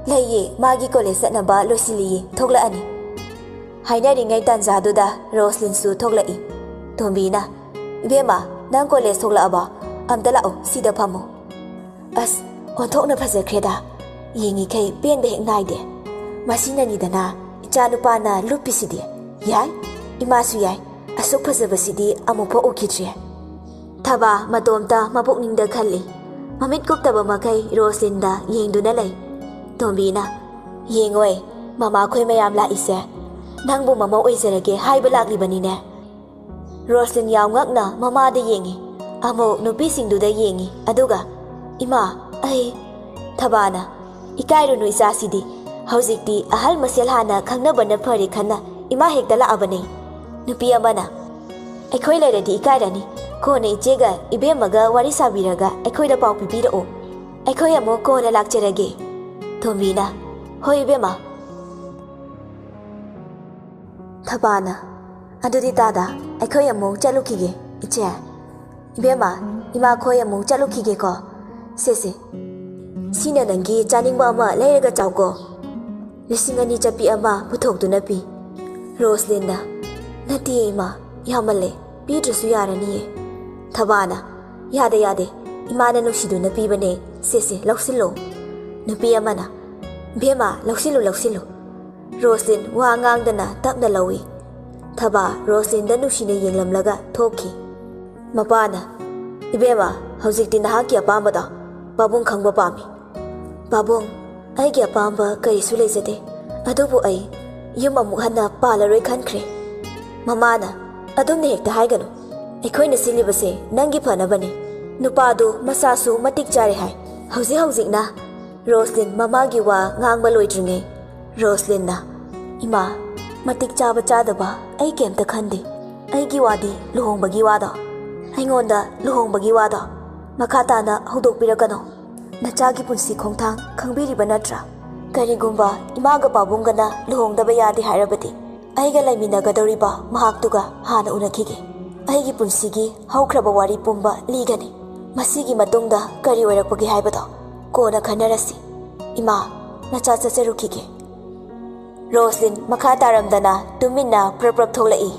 ꯂꯩꯌꯦ, ꯃꯥꯒꯤ ꯀꯣꯂꯦꯖ ꯆꯠꯅꯕ ꯂꯣꯏꯁꯤꯜꯂꯤꯌꯦ, ꯊꯣꯛꯂꯛꯑꯅꯤ꯫" ꯍꯥꯏꯅꯔꯤꯉꯩ ꯇꯥꯟꯖꯥꯗꯨꯗ ꯔꯣꯁꯂꯤꯟꯁꯨ ꯊꯣꯛꯂꯛꯏ꯫ ꯇꯣꯝꯕꯤꯅ, "ꯏꯕꯦꯝꯃ, ꯅꯪ ꯀꯣꯂꯦꯖ ꯊꯣꯛꯂꯛꯑꯕ? ꯑꯝꯇ ꯂꯥꯛꯑꯣ, ꯁꯤꯗ ꯐꯝꯃꯣ꯫" "ꯑꯁ, ꯑꯣꯟꯊꯣꯛꯅ ꯐꯖꯈ꯭ꯔꯦꯗ꯫ ꯌꯦꯡꯉꯤꯈꯩ ꯄꯦꯟꯕ ꯍꯦꯛ ꯅꯥꯏꯗꯦ꯫ ꯃꯁꯤꯅꯅꯤꯗꯅ ꯏꯆꯥꯅꯨꯄꯥꯅ ꯂꯨꯞꯄꯤꯁꯤꯗꯤ꯫ ꯌꯥꯏ, ꯏꯃꯥꯁꯨ ꯌꯥꯏ꯫ ꯑꯁꯨꯛ ꯐꯖꯕꯁꯤꯗꯤ ꯑꯃꯨꯛꯐꯥꯎ ꯎꯈꯤꯗ꯭ꯔꯤ꯫" ꯊꯕꯥ ꯃꯇꯣꯝꯇ ꯃꯄꯨꯛꯅꯤꯡꯗ ꯈꯜꯂꯤ꯫ ꯃꯃꯤꯠ ꯀꯨꯞꯇꯕ ꯃꯈꯩ ꯔꯣꯁꯂꯤꯟꯗ ꯌꯦꯡꯗꯨꯅ ꯂꯩ꯫ ꯇꯣꯝꯕꯤꯅ, "ꯌꯦꯡꯉꯣꯏ, ꯃꯃꯥꯈꯣꯏ ꯃꯌꯥꯝ ꯂꯥꯛꯏꯁꯦ꯫ ꯅꯪꯕꯨ ꯃꯃꯧ ꯑꯣꯏꯖꯔꯒꯦ ꯍꯥꯏꯕ ꯂꯥꯛꯂꯤꯕꯅꯤꯅꯦ꯫" ꯔꯣꯁꯂꯤꯟ ꯌꯥꯝ ꯉꯛꯅ ꯃꯃꯥꯗ ꯌꯦꯡꯉꯤ, ꯑꯃꯨꯛ ꯅꯨꯄꯤꯁꯤꯡꯗꯨꯗ ꯌꯦꯡꯉꯤ, ꯑꯗꯨꯒ, "ꯏꯃꯥ, ꯑꯩ꯫" ꯊꯕꯥꯅ, "ꯏꯀꯥꯏꯔꯨꯅꯨ ꯏꯆꯥꯁꯤꯗꯤ, ꯍꯧꯖꯤꯛꯇꯤ ꯑꯍꯜ ꯃꯁꯦꯜ ꯍꯥꯟꯅ ꯈꯪꯅꯕꯅ ꯐꯔꯦ" ꯈꯟꯅ ꯏꯃꯥ ꯍꯦꯛꯇ ꯂꯥꯛꯑꯕꯅꯦ꯫ ꯅꯨꯄꯤ ꯑꯃꯅ, "ꯑꯩꯈꯣꯏ ꯂꯩꯔꯗꯤ ꯏꯀꯥꯏꯔꯅꯤ, ꯀꯣꯟꯅ ꯏꯆꯦꯒ ꯏꯕꯦꯝꯃꯒ ꯋꯥꯔꯤ ꯁꯥꯕꯤꯔꯒ ꯑꯩꯈꯣꯏꯗ ꯄꯥꯎ ꯄꯤꯕꯤꯔꯛꯑꯣ, ꯑꯩꯈꯣꯏ ꯑꯃꯨꯛ ꯀꯣꯟꯅ ꯂꯥꯛꯆꯔꯒꯦ"꯫ ꯇꯣꯝꯕꯤꯅ, "ꯍꯣꯏ ꯏꯕꯦꯝꯃ"꯫ ꯊꯕꯥꯅ, "ꯑꯗꯨꯗꯤ ꯇꯥꯗ, ꯑꯩꯈꯣꯏ ꯑꯃꯨꯛ ꯆꯠꯂꯨꯈꯤꯒꯦ, ꯏꯆꯦ꯫ ꯏꯕꯦꯝꯃ, ꯏꯃꯥꯈꯣꯏ ꯑꯃꯨꯛ ꯆꯠꯂꯨꯈꯤꯒꯦꯀꯣ꯫ ꯁꯦ ꯁꯦ, ꯁꯤꯅ ꯅꯪꯒꯤ ꯆꯥꯅꯤꯡꯕ ꯑꯃ ꯂꯩꯔꯒ ꯆꯥꯎꯀꯣ"꯫ ꯂꯤꯁꯤꯡ ꯑꯅꯤ ꯆꯠꯄꯤ ꯑꯃ ꯄꯨꯊꯣꯛꯇꯨꯅ ꯄꯤ꯫ ꯔꯣꯁꯂꯤꯟꯅ, "ꯅꯠꯇꯦ ꯏꯃꯥ, ꯌꯥꯝꯃꯜꯂꯦ, ꯄꯤꯗ꯭ꯔꯁꯨ ꯌꯥꯔꯅꯤꯌꯦ"꯫ ꯊꯕꯥꯅ, "ꯌꯥꯗꯦ ꯌꯥꯗꯦ, ꯏꯃꯥꯅ ꯅꯨꯡꯁꯤꯗꯨꯅ ꯄꯤꯕꯅꯦ, ꯁꯦ ꯁꯦ, ꯂꯧꯁꯤꯜꯂꯣ"꯫ ꯅꯨꯄꯤ ꯑꯃꯅ, "ꯏꯕꯦꯝꯃ, ꯂꯧꯁꯤꯜꯂꯨ ꯂꯧꯁꯤꯜꯂꯨ"꯫ ꯔꯣꯁꯂꯤꯟ ꯋꯥ ꯉꯥꯡꯗꯅ ꯇꯞꯅ ꯂꯧꯏ꯫ ꯊꯕꯥ ꯔꯣꯁꯂꯤꯟꯗ ꯅꯨꯡꯁꯤꯅ ꯌꯦꯡꯂꯝꯂꯒ ꯊꯣꯛꯈꯤ꯫ ꯃꯄꯥꯅ, "ꯏꯕꯦꯝꯃ, ꯍꯧꯖꯤꯛꯇꯤ ꯅꯍꯥꯛꯀꯤ ꯑꯄꯥꯝꯕꯗꯣ ꯄꯥꯕꯨꯡ ꯈꯪꯕ ꯄꯥꯝꯃꯤ"꯫ "ꯄꯥꯕꯨꯡ, ꯑꯩꯒꯤ ꯑꯄꯥꯝꯕ ꯀꯔꯤꯁꯨ ꯂꯩꯖꯗꯦ, ꯑꯗꯨꯕꯨ ꯑꯩ ꯌꯨꯝ ꯑꯃꯨꯛ ꯍꯟꯅ ꯄꯥꯜꯂꯔꯣꯏ ꯈꯟꯈ꯭ꯔꯦ"꯫ ꯃꯃꯥꯅ, "ꯑꯗꯨꯝꯅ ꯍꯦꯛꯇ ꯍꯥꯏꯒꯅꯨ, ꯑꯩꯈꯣꯏꯅ ꯁꯤꯜꯂꯤꯕꯁꯦ ꯅꯪꯒꯤ ꯐꯅꯕꯅꯤ꯫ ꯅꯨꯄꯥꯗꯨ ꯃꯁꯥꯁꯨ ꯃꯇꯤꯛ ꯆꯥꯔꯦ ꯍꯥꯏ꯫ ꯍꯧꯖꯤꯛ ꯍꯧꯖꯤꯛꯅ"꯫ ꯔꯣꯁꯂꯤꯟ ꯃꯃꯥꯒꯤ ꯋꯥ ꯉꯥꯡꯕ ꯂꯣꯏꯗ꯭ꯔꯤꯉꯩ ꯔꯣꯁꯂꯤꯟꯅ, "ꯏꯃꯥ, ꯃꯇꯤꯛ ꯆꯥꯕ ꯆꯥꯗꯕ ꯑꯩ ꯀꯩꯝꯇ ꯈꯟꯗꯦ꯫ ꯑꯩꯒꯤ ꯋꯥꯗꯤ ꯂꯨꯍꯣꯡꯕꯒꯤ ꯋꯥꯗꯣ, ꯑꯩꯉꯣꯟꯗ ꯂꯨꯍꯣꯡꯕꯒꯤ ꯋꯥꯗꯣ ꯃꯈꯥ ꯇꯥꯅ ꯍꯧꯗꯣꯛꯄꯤꯔꯛꯀꯅꯨ꯫ ꯅꯆꯥꯒꯤ ꯄꯨꯟꯁꯤ ꯈꯣꯡꯊꯥꯡ ꯈꯪꯕꯤꯔꯤꯕ ꯅꯠꯇ꯭ꯔꯥ? ꯀꯔꯤꯒꯨꯝꯕ ꯏꯃꯥꯒ ꯄꯥꯕꯨꯡꯒꯅ ꯂꯨꯍꯣꯡꯗꯕ ꯌꯥꯗꯦ ꯍꯥꯏꯔꯕꯗꯤ, ꯑꯩꯒ ꯂꯩꯃꯤꯟꯅꯒꯗꯧꯔꯤꯕ ꯃꯍꯥꯛꯇꯨꯒ ꯍꯥꯟꯅ ꯎꯅꯈꯤꯒꯦ꯫ ꯑꯩꯒꯤ ꯄꯨꯟꯁꯤꯒꯤ ꯍꯧꯈ꯭ꯔꯕ ꯋꯥꯔꯤ ꯄꯨꯝꯕ ꯂꯤꯒꯅꯤ꯫ ꯃꯁꯤꯒꯤ ꯃꯇꯨꯡꯗ ꯀꯔꯤ ꯑꯣꯏꯔꯛꯄꯒꯦ ꯍꯥꯏꯕꯗꯣ ꯀꯣꯟꯅ ꯈꯟꯅꯔꯁꯤ꯫ ꯏꯃꯥ, ꯅꯆꯥ ꯆꯠꯆꯔꯨꯈꯤꯒꯦ"꯫ ꯔꯣꯁꯂꯤꯟ ꯃꯈꯥ ꯇꯥꯔꯝꯗꯅ ꯇꯨꯃꯤꯟꯅ ꯄ꯭ꯔꯞ ꯄ꯭ꯔꯞ ꯊꯣꯛꯂꯛꯏ꯫